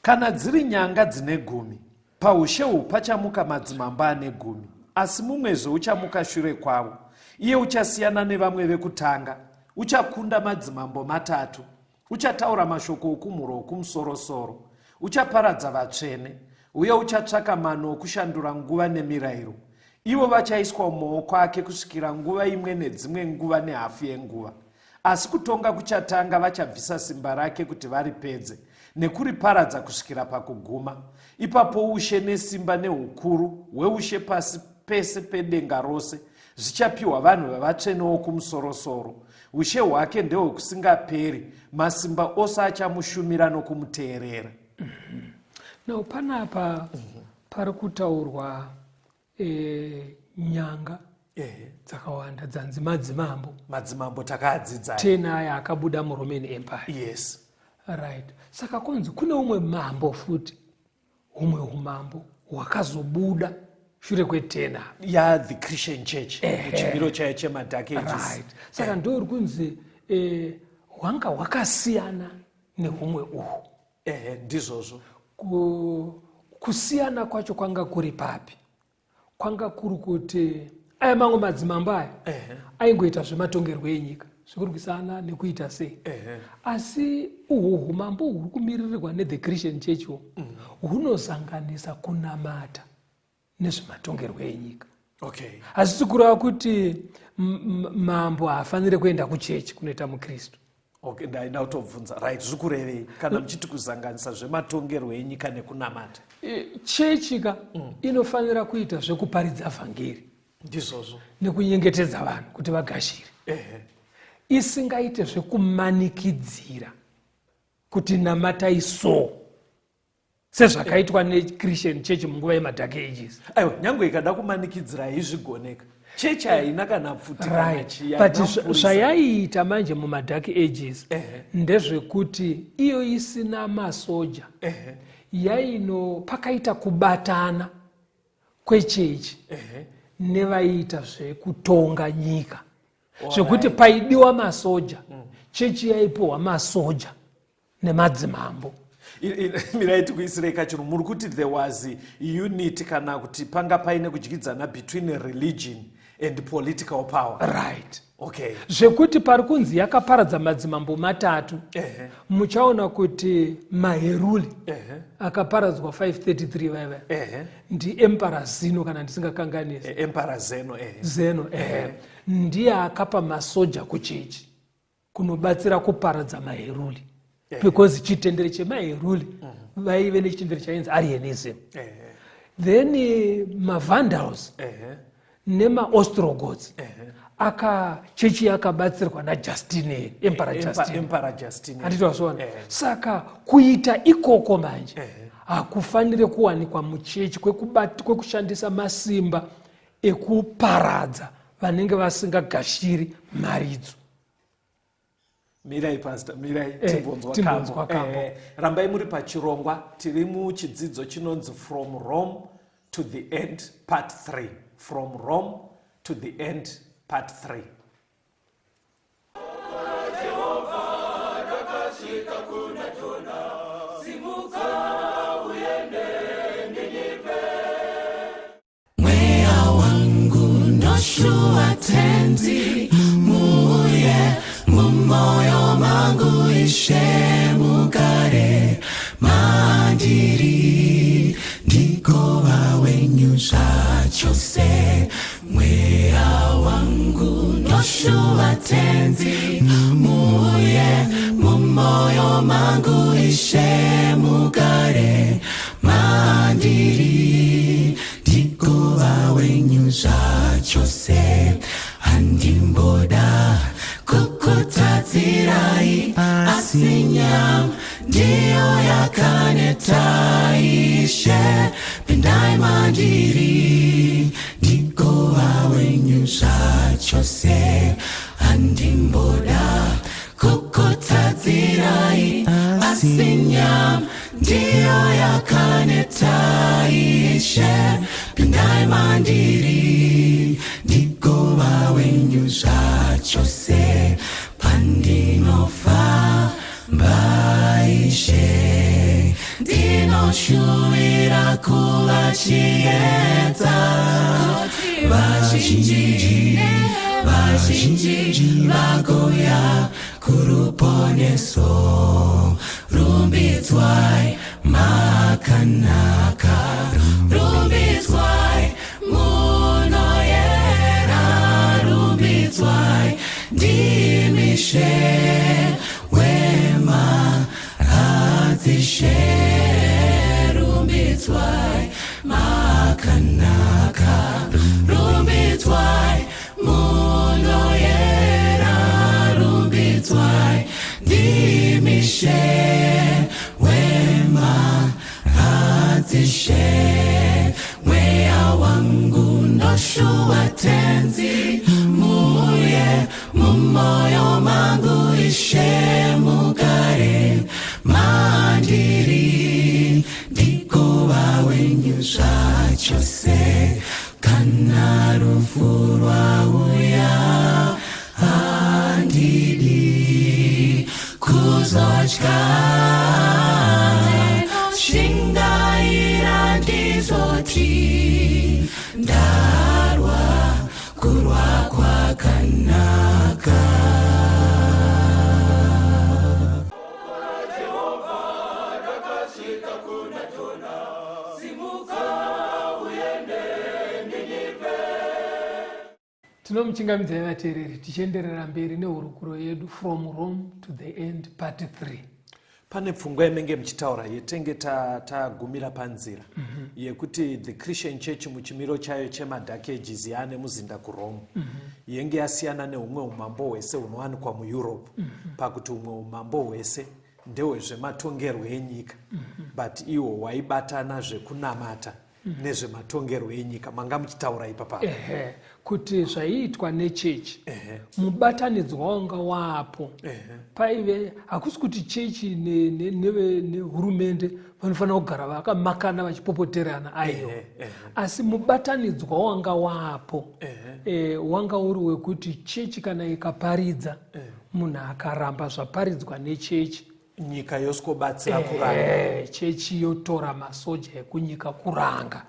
Kana dziri nyanga dzine gumi, paushe uhu pachamuka madzimambo ane gumi, asi mumwezve uchamuka shure kwavo. Iye uchasiyana nevamwe vekutanga, uchakunda madzimambo matatu, uchataura mashoko okumhuro okumusorosoro, uchaparadza vatsvene, uye uchatsvaka mano okushandura nguva nemirayiro. Ivo vachaiswa mumaoko ake kusvikira nguva imwe nedzimwe nguva nehafu yenguva. Asi kutonga kuchatanga, vachabvisa simba rake kuti varipedze, nekuriparadza kusvikira pakuguma. Ipapo ushe nesimba neukuru hweushe pasi pese pedenga rose zvichapiwa vanhu vavatsvene wokumusorosoro. Ushe hwake ndehwekusingaperi, masimba ose achamushumira nokumuteerera. Now panapa pari kutaurwa nyanga dzakawanda dzanzi madzimambo. Madzimambo takaadzidza. 10 aya akabuda muRoman Empire. Yes. Right. Saka konzi kune umwe mambo futi, humwe umambo hwakazobuda shure kwe10 Ya the Christian Church muchimiro chayo chemadark ages. Right. Saka ndo uri kunzi hwanga hwakasiyana nehumwe uhu. Ehe, ndizvozvo. Kusiyana kwacho kwanga kuri papi? Kwanga kuri kuti aya mamwe madzimambo aya aingoita zvematongerwo enyika, zvekurwisana nekuita sei. Asi uhwu humambo huri kumiririrwa nethe Christian Church wo hunozanganisa kunamata nezvematongerwo enyika. Hazvisi kureva kuti mambo haafaniri kuenda kuchechi kunoita mukristu. Okay, ndaida kutobvunza. Right, zviri kurevei kana muchiti kuzanganisa zvematongerwo enyika nekunamata? Chechi ka inofanira kuita zvekuparidza vhangeri. Ndizvozvo. Nekunyengetedza vanhu kuti vagashire. Isingaite zvekumanikidzira kuti namatai so, sezvakaitwa neChristian Church munguva yemadark ages. Aiwa, nyange ikada kumanikidzira haizvigoneka. Chechi haina kana pfuti kana chii, But haina mupurisa. Zvayaiita manje mumadark ages ndezvekuti iyo isina masoja, yaino pakaita kubatana kwechechi nevaiita zvekutonga nyika, zvekuti paidiwa masoja, chechi yaipiwa masoja nemadzimambo. Mirai tikuisirei kachiro. Muri kuti there was unity, kana kuti panga paine kudyidzana between religion and political power. Right. Zvekuti pari kunzi yakaparadza madzimambo matatu, muchaona kuti maHeruli akaparadzwa 533 vaiva ndiEmperor Zeno, kana ndisingakanganisi. Emperor Zeno, ehe. Zeno, ehe. Ndiye akapa masoja kuchechi kunobatsira kuparadza maHeruli, because chitendero chemaHeruli vaive nechitendero chainzi Arianism. Then maVandals nemaOstrogoths aka chechi yakabatsirwa naJustinian, Emperor Justin. Emperor Justinian. Handiti wazviona? Saka kuita ikoko manje hakufaniri kuwanikwa muchechi, kwekushandisa masimba ekuparadza vanenge vasingagashiri mharidzo. Mirai pastor, mirai timbonzwa timbonzwa kambo. Kambo. Rambai muri pachirongwa, tiri muchidzidzo chinonzi From Rome to the End Part 3. From Rome to the End Part 3. Mweya wangu noshuwa Tenzi, muuye mumoyo mangu, Ishe mugare. Tenzi, muuye mumoyo mangu Ishe mugare mandiri, ndigova wenyu zvachose, handimboda kukutadzirai, asi nyama ndiyo yakaneta. Ishe, pindai mandiri, ndigova wenyu zvachose, handimboda kukutadzirai, asi nyama ndiyo yakaneta. Ishe, pindai mandiri, ndigova wenyu zvachose, pandinofamba Ishe, ndinoshuvira kuva chiedza, kuti vazhinji, vazhinji vagouya kuruponeso. Rumbidzwai makanaka, rumbidzwai munoyera, rumbidzwai ndimi Ishe wemadzishe, rumbidzwai makanaka, rumbidzwai munoyera, rumbidzwai ndimi Ishe wemadzishe. Mweya wangu ndoshuwa Tenzi, muuye mumoyo mangu Ishe mugare mandiri, ndigova wenyu zvachose, kana rufu rwauya handidi kuzotya, shingaira ndizoti ndarwa kurwa kwakanaka. Tinomuchingamidzai vateereri, tichienderera mberi nehurukuro yedu From Rome to the End, part 3. Pane pfungwa yemenge muchitaura yetenge tagumira panzira yekuti the Christian Church muchimiro chayo chemaDark Ages yaane muzinda kuRome yenge yasiyana neumwe umambo hwese hunowanikwa muEurope, pakuti umwe umambo hwese ndehwezvematongerwo enyika, but ihwo hwaibatana zvekunamata nezvematongerwo enyika. Manga muchitaura ipapa. Ehe, kuti zvaiitwa nechechi, mubatanidzwa wanga waapo. Paive hakusi kuti chechi nehurumende vanofanira kugara vakamakana vachipopoterana, aiwa. Ehe, ehe. Asi mubatanidzwa wanga waapo wanga uri wekuti chechi kana ikaparidza, munhu akaramba zvaparidzwa nechechi, nyika yosikobatsira kuranga. Chechi yotora masoja ekunyika kuranga.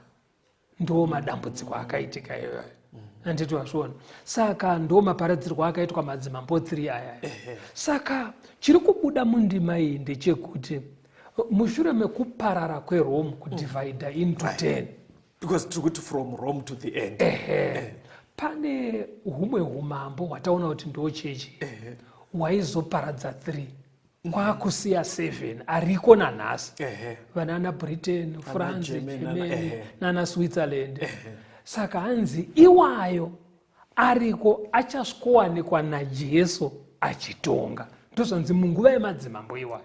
Ndo madambudziko akaitika iyoyo, handiti wazviona? Saka ndo maparadzirwo akaitwa madzimambo 3 aya. Saka chiri kubuda mundima iyi ndechekuti mushure mekuparara kweRome, kudivhaidha into 10, Because tiri kuti from Rome to the end. Ehe, pane humwe umambo hwataona kuti ndo chechi waizoparadza 3, kwakusiya 7 ariko nanhasi, vanana Britain, France, Germany, Germany, nana Switzerland. Saka hanzi iwayo ariko achasvikowanikwa naJesu achitonga. Ndozvanzi munguva yemadzimambo iwayo.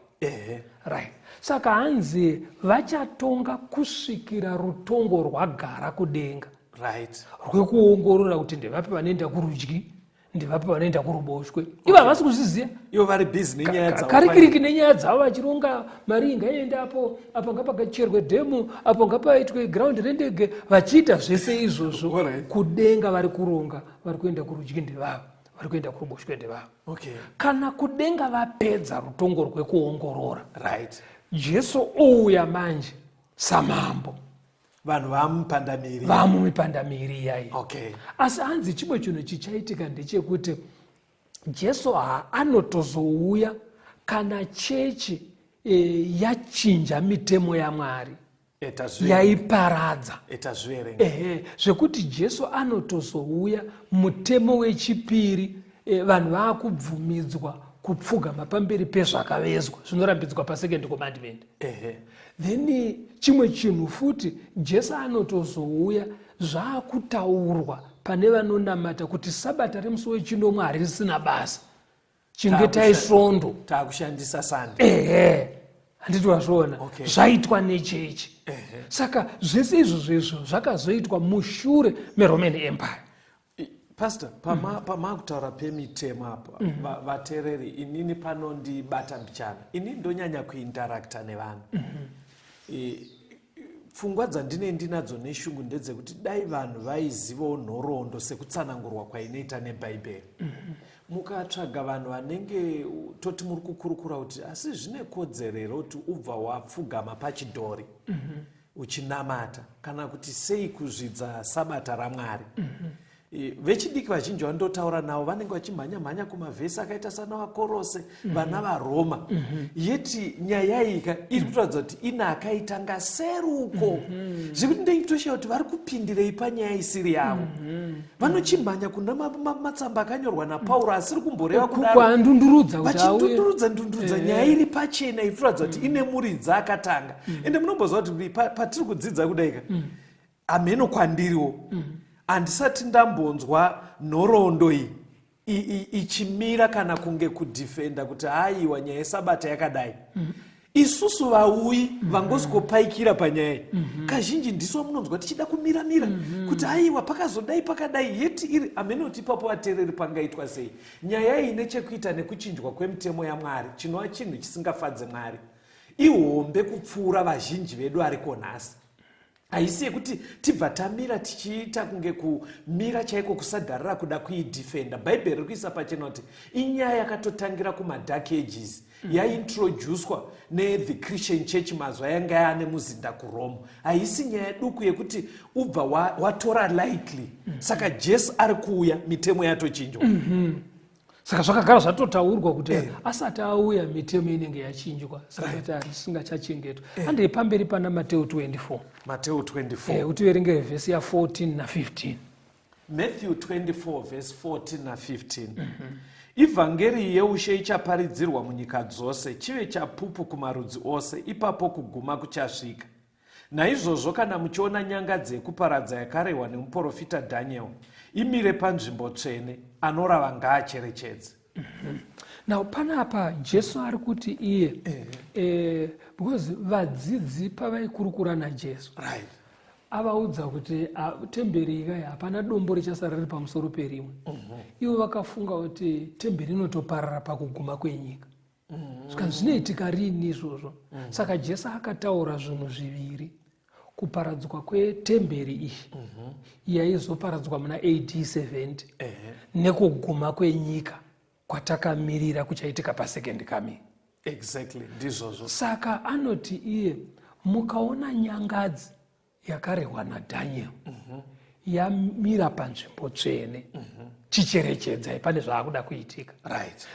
Right, saka hanzi vachatonga kusvikira rutongo rwagara kudenga, rwekuongorora kuti ndevapi vanoenda kurudyi, ndevapi vanoenda kuruboshwe. Ivo havasi kuzviziva. Ivo vari busy nenyaya dzavo. Karikiriki nenyaya dzavo, vachironga mari ingaenda apo, apo ngapagacherwe dhemu, apo ngapaitwe ground rendege, vachiita zvese izvozvo. Kudenga vari kuronga vari kuenda kurudyi ndevavo, vari kuenda kuruboshwe ndevavo. Kana kudenga vapedza rutongo rwekuongorora, Jesu ouya manje samambo. Vanhu vamupandamiri. Vamumipandamiri iyai. Asi hanzi chimwe chinhu chichaitika ndechekuti Jesu haanotozouya kana chechi yachinja mitemo yaMwari yaiparadza. Tazviverenga. Ehe, zvekuti Jesu anotozouya mutemo wechipiri. vanhu vaakubvumidzwa kupfugama pamberi pezvakavezwa zvinorambidzwa pasecond commandment. Then chimwe chinhu futi, Jesu anotozouya zvaakutaurwa pane vanonamata kuti sabata remusi wechinomwe harisina basa, chengetai svondo. Taakushandisa Sunday. Ehe, handiti wazviona? Zvaitwa nechechi. Saka zvese izvozvo izvo zvakazoitwa mushure meRoman Empire. Pastor, pamakutaura pemitemo apa, vateereri, inini panondibata mbichana, inini ndonyanya kuinteracta nevanhu. Pfungwa dzandine ndinadzo neshungu ndedzekuti dai vanhu vaizivawo nhoroondo sekutsanangurwa kwainoita neBhaibheri. Mukatsvaga vanhu vanenge toti muri kukurukura kuti asi zvine kodzero here kuti ubva wapfugama pachidhori uchinamata, kana kuti sei kuzvidza sabata raMwari, vechidiki vazhinji vandotaura navo vanenge vachimhanya mhanya kumavhesi akaita sana vaKorose, vana vaRoma, yeti nyaya iyi ka iri kutoratidza kuti ina akaitanga seruko, zvekuti ndeitoshaya kuti vari kupindirei panyaya isiri yavo. Vanochimhanya kuna matsamba akanyorwa naPauro asiri kumboreva kudaro. Kwandundurudza kuti auye. Vachindundurudza ndundurudza nyaya iri pachena ikuratidza kuti ine muridzi akatanga. Ende munomboziva kuti patiri kudzidza kudaika, hameno kwandiriwo, handisati ndambonzwa nhoroondo iyi ichimira kana kunge kudhifenda kuti haiwa, nyaya yesabata yakadai. Isusu vauyi vangosikopaikira panyaya iyi, kazhinji ndisu vamunonzwa tichida kumiramira kuti aiwa, pakazodai pakadai, yeti iri hameno kuti ipapo vateereri pangaitwa sei. Nyaya iyi nechekuita nekuchinjwa kwemitemo yaMwari, chinova chinhu chisingafadze Mwari, ihombe kupfuura vazhinji vedu ariko nhasi. Haisi yekuti tibva tamira tichiita kunge kumira chaiko kusadharira kuda kuidhifenda. Bhaibheri riri kuisa pachena kuti inyaya yakatotangira kumadark ages, yaintroducwa nethe Christian Church mazuva yanga yaane muzinda kuRome. Haisi nyaya duku yekuti ubva watora lightly. Saka Jesu ari kuuya mitemo yatochinjwa. Saka zvakagara zvatotaurwa kuti asati auya mitemo inenge yachinjwa, sabata harisingachachengetwa. Handei pamberi pana Mateo 24. Mateo 24. Utiverengere vhesi ya14 na15. Matthew 24 verse 14 na15. Ivhangeri yeushe ichaparidzirwa munyika dzose, chive chapupu kumarudzi ose, ipapo kuguma kuchasvika. Naizvozvo kana muchiona nyangadzi yekuparadza yakarehwa nemuprofita Daniel imire panzvimbo tsvene, anorava ngaacherechedze. Now panapa Jesu ari kuti iye, because vadzidzi pavaikurukura naJesu, avaudza kuti temberi ikai hapana dombo richasara riri pamusoro perimwe. Ivo vakafunga kuti temberi inotoparara pakuguma kwenyika. Saka zvinoitika rini izvozvo? Saka Jesu akataura zvinhu zviviri: kuparadzwa kwetemberi iyi yaizoparadzwa muna AD 70, nekuguma kwenyika kwatakamirira kuchaitika pasecond coming. Exactly, ndizvozvo. Saka anoti iye, mukaona nyangadzi yakarehwa naDhaniel yamira panzvimbo tsvene, chicherechedzai, pane zvaakuda kuitika.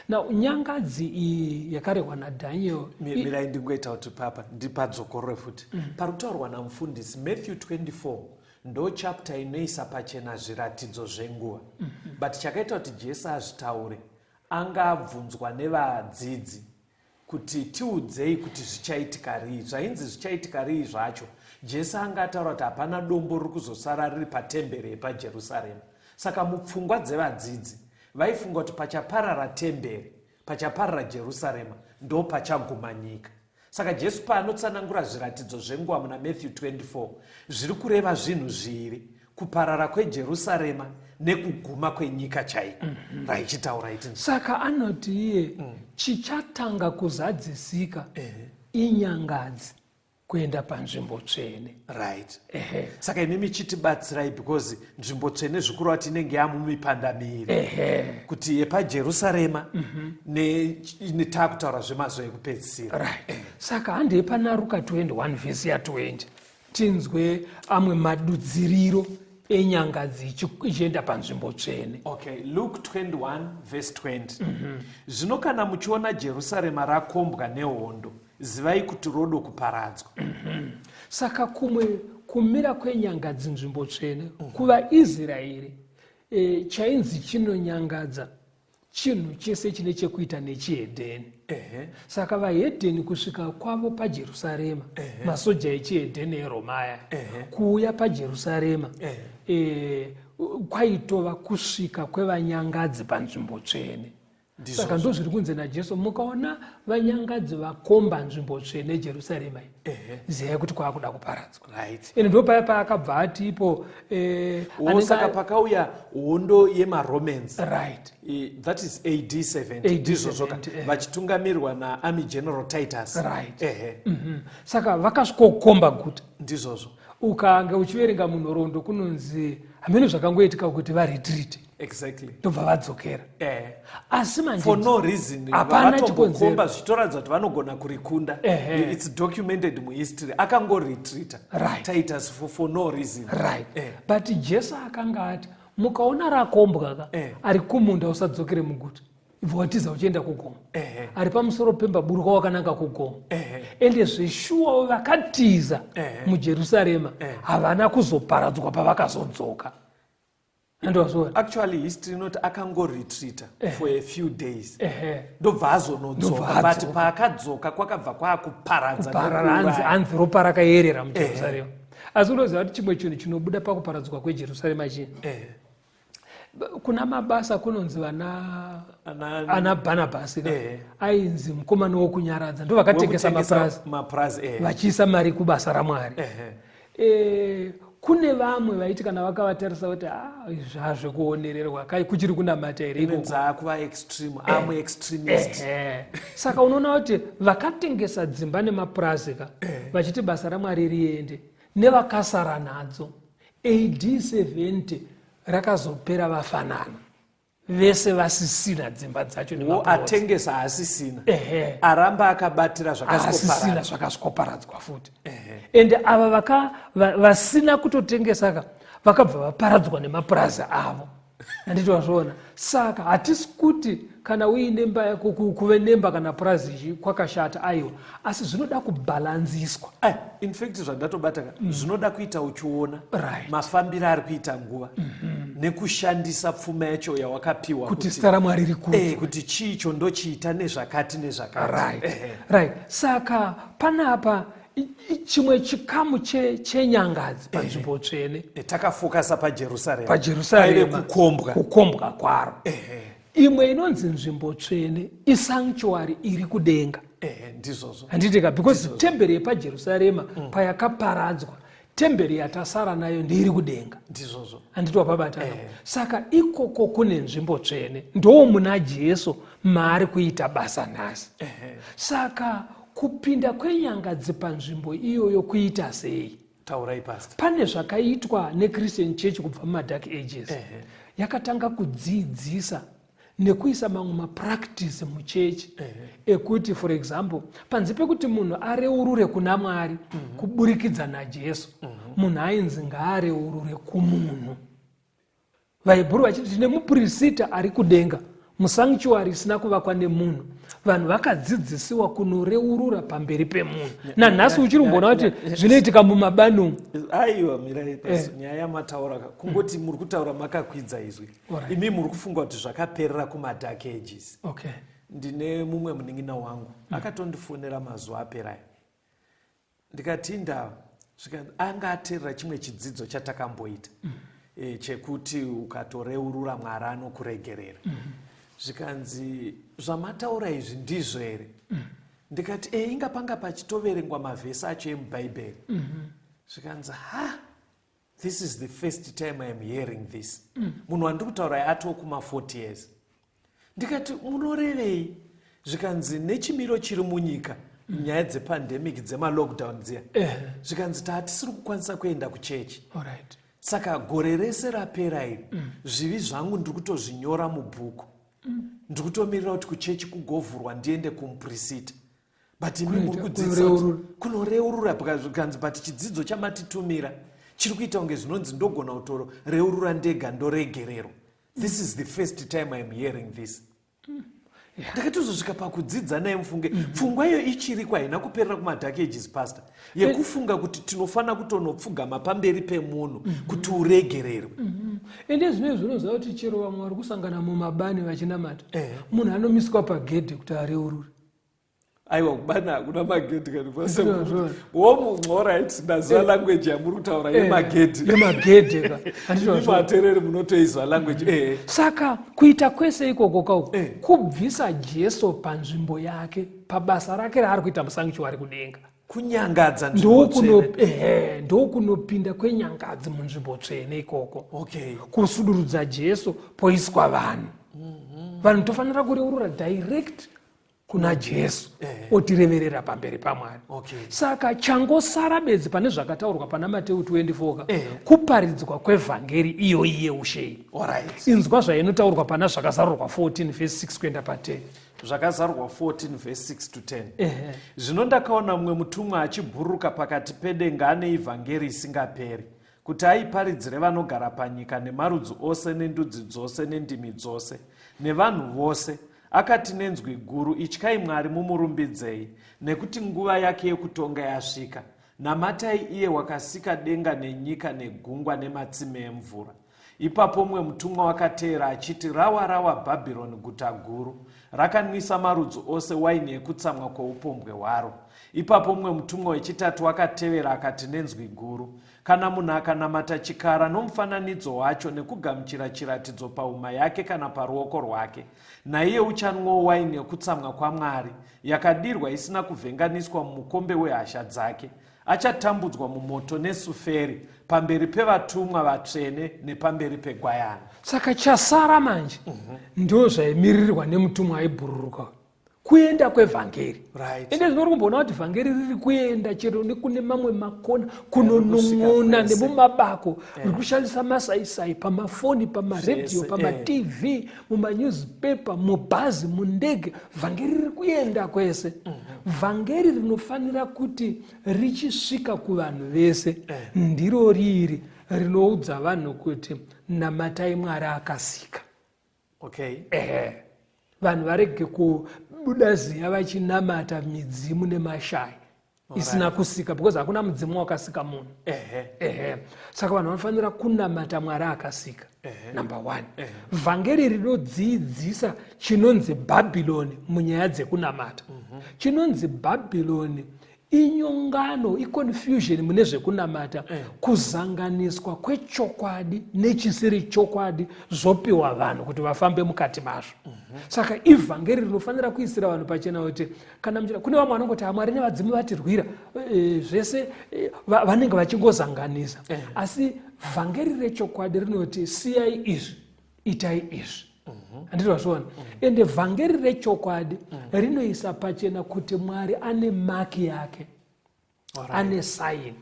Now nyangadzi iyi yakarehwa naDhaniel Mirai ndingoita kuti papa ndipadzokorore futi. Pari kutaurwa namufundisi, Matthew 24 ndo chapter inoisa pachena zviratidzo zvenguva, but chakaita kuti Jesu azvitaure, anga abvunzwa nevadzidzi kuti tiudzei kuti zvichaitika rii. Zvainzi zvichaitika rii zvacho, Jesu anga ataura kuti hapana dombo riri kuzosara riri patemberi yepaJerusarema. Saka mupfungwa dzevadzidzi vaifunga kuti pachaparara temberi, pachaparara Jerusarema, ndo pachaguma nyika. Saka Jesu paanotsanangura zviratidzo zvenguva muna Matthew 24, zviri kureva zvinhu zviviri: kuparara kweJerusarema nekuguma kwenyika chaiko. Raichitaura iti Saka anoti iye, chichatanga kuzadzisika inyangadzi kuenda panzvimbo tsvene. Saka imi michitibatsirai, because nzvimbo tsvene zvikuru ati inenge yamumipanda miviri, kuti yepaJerusarema netaakutaura zvemazuva ekupedzisira. Right, saka handei pana Ruka 21 vhesi ya20, tinzwe amwe madudziriro enyangadzi ichienda panzvimbo tsvene. Okay, Luke 21 verse 20. Zvino kana muchiona Jerusarema rakombwa nehondo, zivai kuti rodo kuparadzwa. Saka kumwe kumira kwenyangadzi nzvimbo tsvene kuvaIsraeri, chainzi chinonyangadza. Chinhu chese chine chekuita nechihedheni. Saka vahedheni kusvika kwavo paJerusarema, masoja echihedheni eRoma aya kuuya paJerusarema, kwaitova kusvika kwevanyangadzi panzvimbo tsvene. Saka ndozviri kunzi naJesu, mukaona vanyangadzi vakomba nzvimbo tsvene Jerusarema iyi, ziyai kuti kwaakuda kuparadzwa. Ende ndo paya paakabva ati ipo, Saka pakauya hondo yemaRomans, right, that is AD 70, ndizvozvo ka? 70, eh. Vachitungamirirwa naarmy general Titus. Right. Saka vakasvikokomba guta. Ndizvozvo. Ukange uchiverenga munhoroondo, kunonzi hamene zvakangoitika kuti varetreat, ndobva vadzokera. Asi manje For no reason. Hapana Vatombokomba chikonzero. zvichitoratidza kuti vanogona kurikunda. It's documented muhistory, akangoretreata Titus for no reason. Right. But Jesu akanga ati mukaona rakombwa ka, ari kumunda usadzokere muguta, ibva watiza uchienda kugomo. Ari pamusoro pemba buruka wakananga kugomo. Ende zveshuwawo vakatiza muJerusarema, havana kuzoparadzwa pavakazodzoka. Andowazviona? Actually history inoti akangoretreata for a few days, ndobva azonodzoka. Ndobva But adzoka. paakadzoka kwakabva kwaakuparadza Kuparara, nekuuraya. hanzi ropa rakayerera muJerusarema. Asi unoziva kuti chimwe chinhu chinobuda pakuparadzwa kweJerusarema chii? Kuna Mabasa kunonzi vana ana Bhanabhasi ka, ainzi mukomana wokunyaradza, ndo vakatengesa Wekutengesa mapurazi mapurazi, vachiisa mari kubasa raMwari. Kune vamwe vaiti kana vakavatarisa kuti, "Ah, izvi zvazvekuonererwa kai, kuchiri kunamata here ikoko?" Inonzi akuva extreme, amu extremist. Saka unoona kuti vakatengesa dzimba nemapurazi ka vachiti basa raMwari riende, nevakasara nadzo, AD 70 rakazopera vafanana vese, vasisina dzimba dzacho Wo nemapurazi. Atengesa haasisina, aramba akabatira Asisina, zvakasikoparadzwa. Zvakasvikoparadzwa futi. Ende ava vasina kutotengesa ka vakabva vaparadzwa nemapurazi avo. Handiti wazviona? Saka hatisi kuti kana uine mba yako kuve nemba kana purazi izvi kwakashata, aiwa, asi zvinoda kubhalanziswa. In fact zvandatobata ka, zvinoda kuita uchiona mafambiro ari kuita nguva nekushandisa pfuma yacho yawakapiwa kuti zita raMwari rikudzwe. Kuti chii chondochiita nezvakati nezvakati. Right. Saka panapa chimwe chikamu chenyangadzi panzvimbo tsvene. Takafokasa paJerusarema. PaJerusarema. Kwaive kukombwa. Kukombwa kwaro. Imwe inonzi nzvimbo tsvene isanctuary iri kudenga. Ndizvozvo. Handitika? Because temberi yepaJerusarema payakaparadzwa, temberi yatasara nayo ndeiri kudenga. Ndizvozvo. Handiti wapabatana? Saka ikoko kune nzvimbo tsvene, ndo muna Jesu maari kuita basa nhasi. Saka kupinda kwenyangadzi panzvimbo iyoyo kuita sei? Taurai, pastor. Pane zvakaitwa neChristian Church kubva mumadark ages. Yakatanga kudzidzisa nekuisa mamwe mapractice muchechi ekuti, for example, panze pekuti munhu areurure kuna Mwari kuburikidza naJesu, munhu ainzi ngaareurure kumunhu. VaHebhuru vachiti tine mupurisita ari kudenga musanctuary isina kuvakwa nemunhu. Vanhu vakadzidzisiwa kunoreurura pamberi pemunhu. Nanhasi uchiri kumboona kuti zvinoitika mumabani umu. Aiwa, mirai, pastor. Nyaya yamataura ka, kungoti muri kutaura makakwidza izwi. Imi muri kufunga kuti zvakaperera kumadark ages. Ndine mumwe munin'ina wangu akatondifonera mazuva aperai. Ndikati indava, zvikanzi anga ateerera chimwe chidzidzo chatakamboita chekuti ukatoreurura Mwari anokuregerera. Zvikanzi, "Zvamataura izvi ndizvo here?" Ndikati, "E, inga panga pachitoverengwa mavhesi acho emubhaibheri." Zvikanzi, "Ha, this is the first time I am hearing this." Munhu wandiri kutaura atoo kuma40 years. Ndikati, "Munorevei?" Zvikanzi, "Nechimiro chiri munyika, nyaya dzepandemic, dzemalockdown dziya," zvikanzi, "taatisiri kukwanisa kuenda kuchechi. Saka gore rese rapera iri, zvivi zvangu ndiri kutozvinyora mubhuku. Ndiri kutomirira kuti kuchechi kugovhurwa ndiende kumupurisita. But imi muri kudzidzisa kuti Kunoreurura. Kunoreurura." Zvikanzi, "But chidzidzo chamatitumira chiri kuita kunge zvinonzi ndogona kutoreurura ndega ndoregererwa. This is the first time I am hearing this." Ndakatozosvika pakudzidza naye mufunge. Pfungwa iyo ichiriko, haina kuperera kumadark ages, pastor, yekufunga kuti tinofanira kutonopfugama pamberi pemunhu kuti uregererwe. Ende zvino unoziva kuti chero vamwe vari kusangana mumabani vachinamata, munhu anomiswa pagedhe kuti areurure. Aiwa, kubani hakuna magedhi kani. Ndizvo. Womu, alright, ndaziva language yamuri kutaura yemagedhi. Yemagedhe ka, handizvo? Matereri munotoizwa language. Saka kuita kwese ikoko kauku kubvisa Jesu panzvimbo yake, pabasa rake raari kuita musanctuary kudenga. Kunyangadza nzvimbo tsvene. Ndokunopinda kwenyangadzi munzvimbo tsvene ikoko. Kusudurudza Jesu, poiswa vanhu. Vanhu tofanira kureurura direct kuna Jesu, otireverera pamberi paMwari. Saka changosara bedzi pane zvakataurwa pana Mateu 24 ka, kuparidzwa kwevhangeri iyoyi yeushe. Inzwa zvainotaurwa pana Zvakazarurwa 14 vhesi 6 kuenda pa10. Zvakazarurwa 14 vhesi 6 to 10. Zvino ndakaona mumwe mutumwa achibhururuka pakati pedenga ane ivhangeri isingaperi, kuti aiparidzire vanogara panyika, nemarudzi ose, nendudzi dzose, nendimi dzose, nevanhu vose. Akati nenzwi guru, "Ityai Mwari, mumurumbidzei, nekuti nguva yake yekutonga yasvika. Namatai iye wakasika denga nenyika negungwa nematsime emvura." Ipapo mumwe mutumwa wakateera achiti, "Rawa, rawa Bhabhironi guta guru, rakanwisa marudzi ose waini yekutsamwa kweupombwe hwaro." Ipapo mumwe mutumwa wechitatu wakatevera akati nenzwi guru, "Kana munhu akanamata chikara nomufananidzo wacho nekugamuchira chiratidzo pahuma yake kana paruoko rwake, naiye uchanwawo waini yekutsamwa kwaMwari, yakadirwa isina kuvhenganiswa mumukombe wehasha dzake. Achatambudzwa mumoto nesuferi pamberi pevatumwa vatsvene nepamberi peGwayana." Saka chasara manje ndo zvaimiririrwa nemutumwa aibhururuka, kuenda kwevhangeri. Ende zvinori kumboona kuti vhangeri riri kuenda chero nekune mamwe makona, kunonon'ona kwese. Nemumabako, riri kushandisa masaisai, pamafoni, pamaredhiyo, Zvese, pamatv, mumanewspaper, mubhazi, mundege. Vhangeri riri kuenda kwese. Vhangeri rinofanira kuti richisvika kuvanhu vese ndiro riri rinoudza vanhu kuti namatai Mwari akasika. Ehe, vanhu varege kubuda ziya vachinamata midzimu nemashai isina kusika, because hakuna mudzimu wakasika munhu. Ehe, saka vanhu vanofanira kunamata Mwari akasika, number one. Vhangeri rinodzidzisa chinonzi Bhabhironi munyaya dzekunamata. Chinonzi Bhabhironi inyongano, iconfusion mune zvekunamata, kuzanganiswa kwechokwadi nechisiri chokwadi, zvopiwa vanhu kuti vafambe mukati mazvo. Saka ivhangeri rinofanira kuisira vanhu pachena kuti kana muchida, kune vamwe vanongoti, "Mwari nevadzimu vatirwira," zvese vanenge vachingozanganisa. Asi vhangeri rechokwadi rinoti siyai izvi, itai izvi, handiti vazviona? Ende vhangeri rechokwadi rinoisa pachena kuti Mwari ane mark yake, ane sign.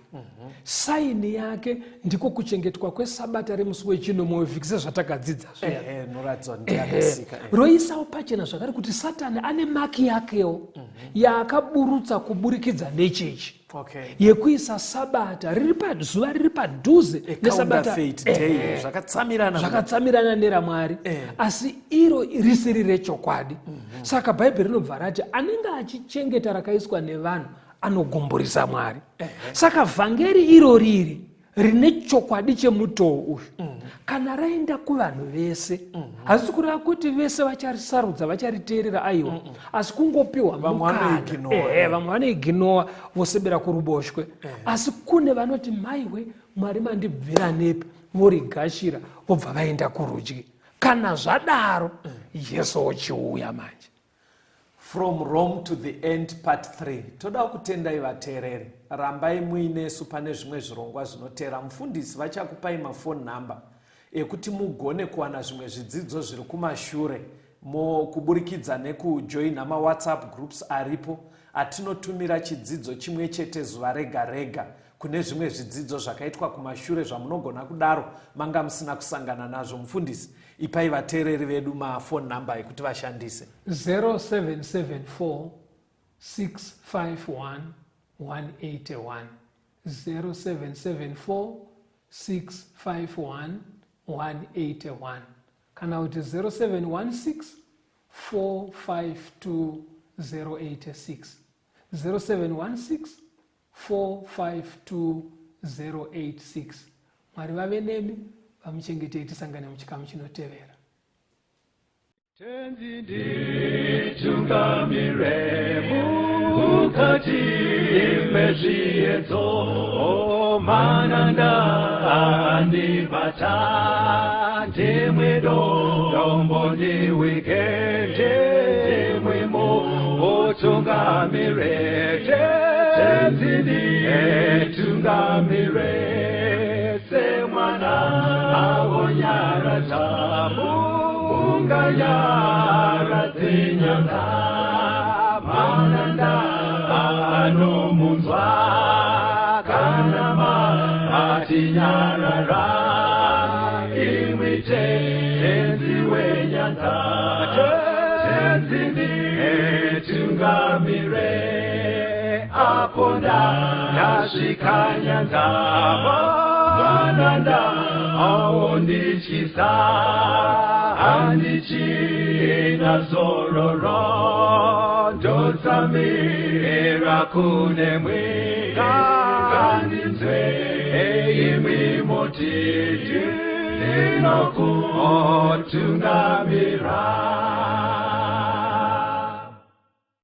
Sign yake ndiko kuchengetwa kwesabata remusi wechinomwe wevhiki, sezvatakadzidza zviya. Ehe, noratidzwa ndiye akasika. Roisawo pachena zvakare kuti Satani ane mark yakewo yaakaburutsa kuburikidza nechechi, yekuisa sabata riri pazuva riri padhuze nesabata. Counterfeit day, zvakatsamirana. Zvakatsamirana neraMwari, asi iro risiri rechokwadi. Saka Bhaibheri rinobva rati anenge achichengeta rakaiswa nevanhu anogumburisa Mwari. Saka vhangeri iro riri rine chokwadi chemutoo uyu, kana raenda kuvanhu vese, hazisi kureva kuti vese vacharisarudza, vachariteerera, aiwa, asi kungopiwa Vamwe mukana. vanoignore. Ehe, vamwe vanoignowa vosebera kuruboshwe, asi kune vanoti, "Maiwe, Mwari mandibvira nepi?" Vorigashira, vobva vaenda kurudyi. Kana zvadaro, Jesu ochiuya manje. From Rome to the End, part 3. Toda kutendai vateereri. Rambai muinesu pane zvimwe zvirongwa zvinotera. Mufundisi vachakupai mafoni number ekuti mugone kuwana zvimwe zvidzidzo zviri kumashure mo kuburikidza nekujoina mawhatsapp groups aripo atinotumira chidzidzo chimwe chete zuva rega rega. Kune zvimwe zvidzidzo zvakaitwa kumashure zvamunogona kudaro manga musina kusangana nazvo. Mufundisi, ipai vateereri vedu mafoni number ekuti vashandise. 0774 651 181, 0774 651 181, kana kuti 0716. 452 086 0716 452 086. Mwari vave nemi, vamuchengetei. Tisangane muchikamu chinotevera. Tenzi nditungamire mukati mezviedzo, mananda andibata, ndimwe dombo ndiwike, ndimwimo utungamire. Tenzi nditungamire semwana awonyaradza, unganyaradze nyanga, mananda anomunzwa kana matinyarara. Imwi Tenzi wenyanza, Tenzi nditungamire apo ndasvika nyanza, mananda aondityisa, handichina zororo, ndotsamira kunemwe, ngandinzwe imwi moti ndinokutungamira.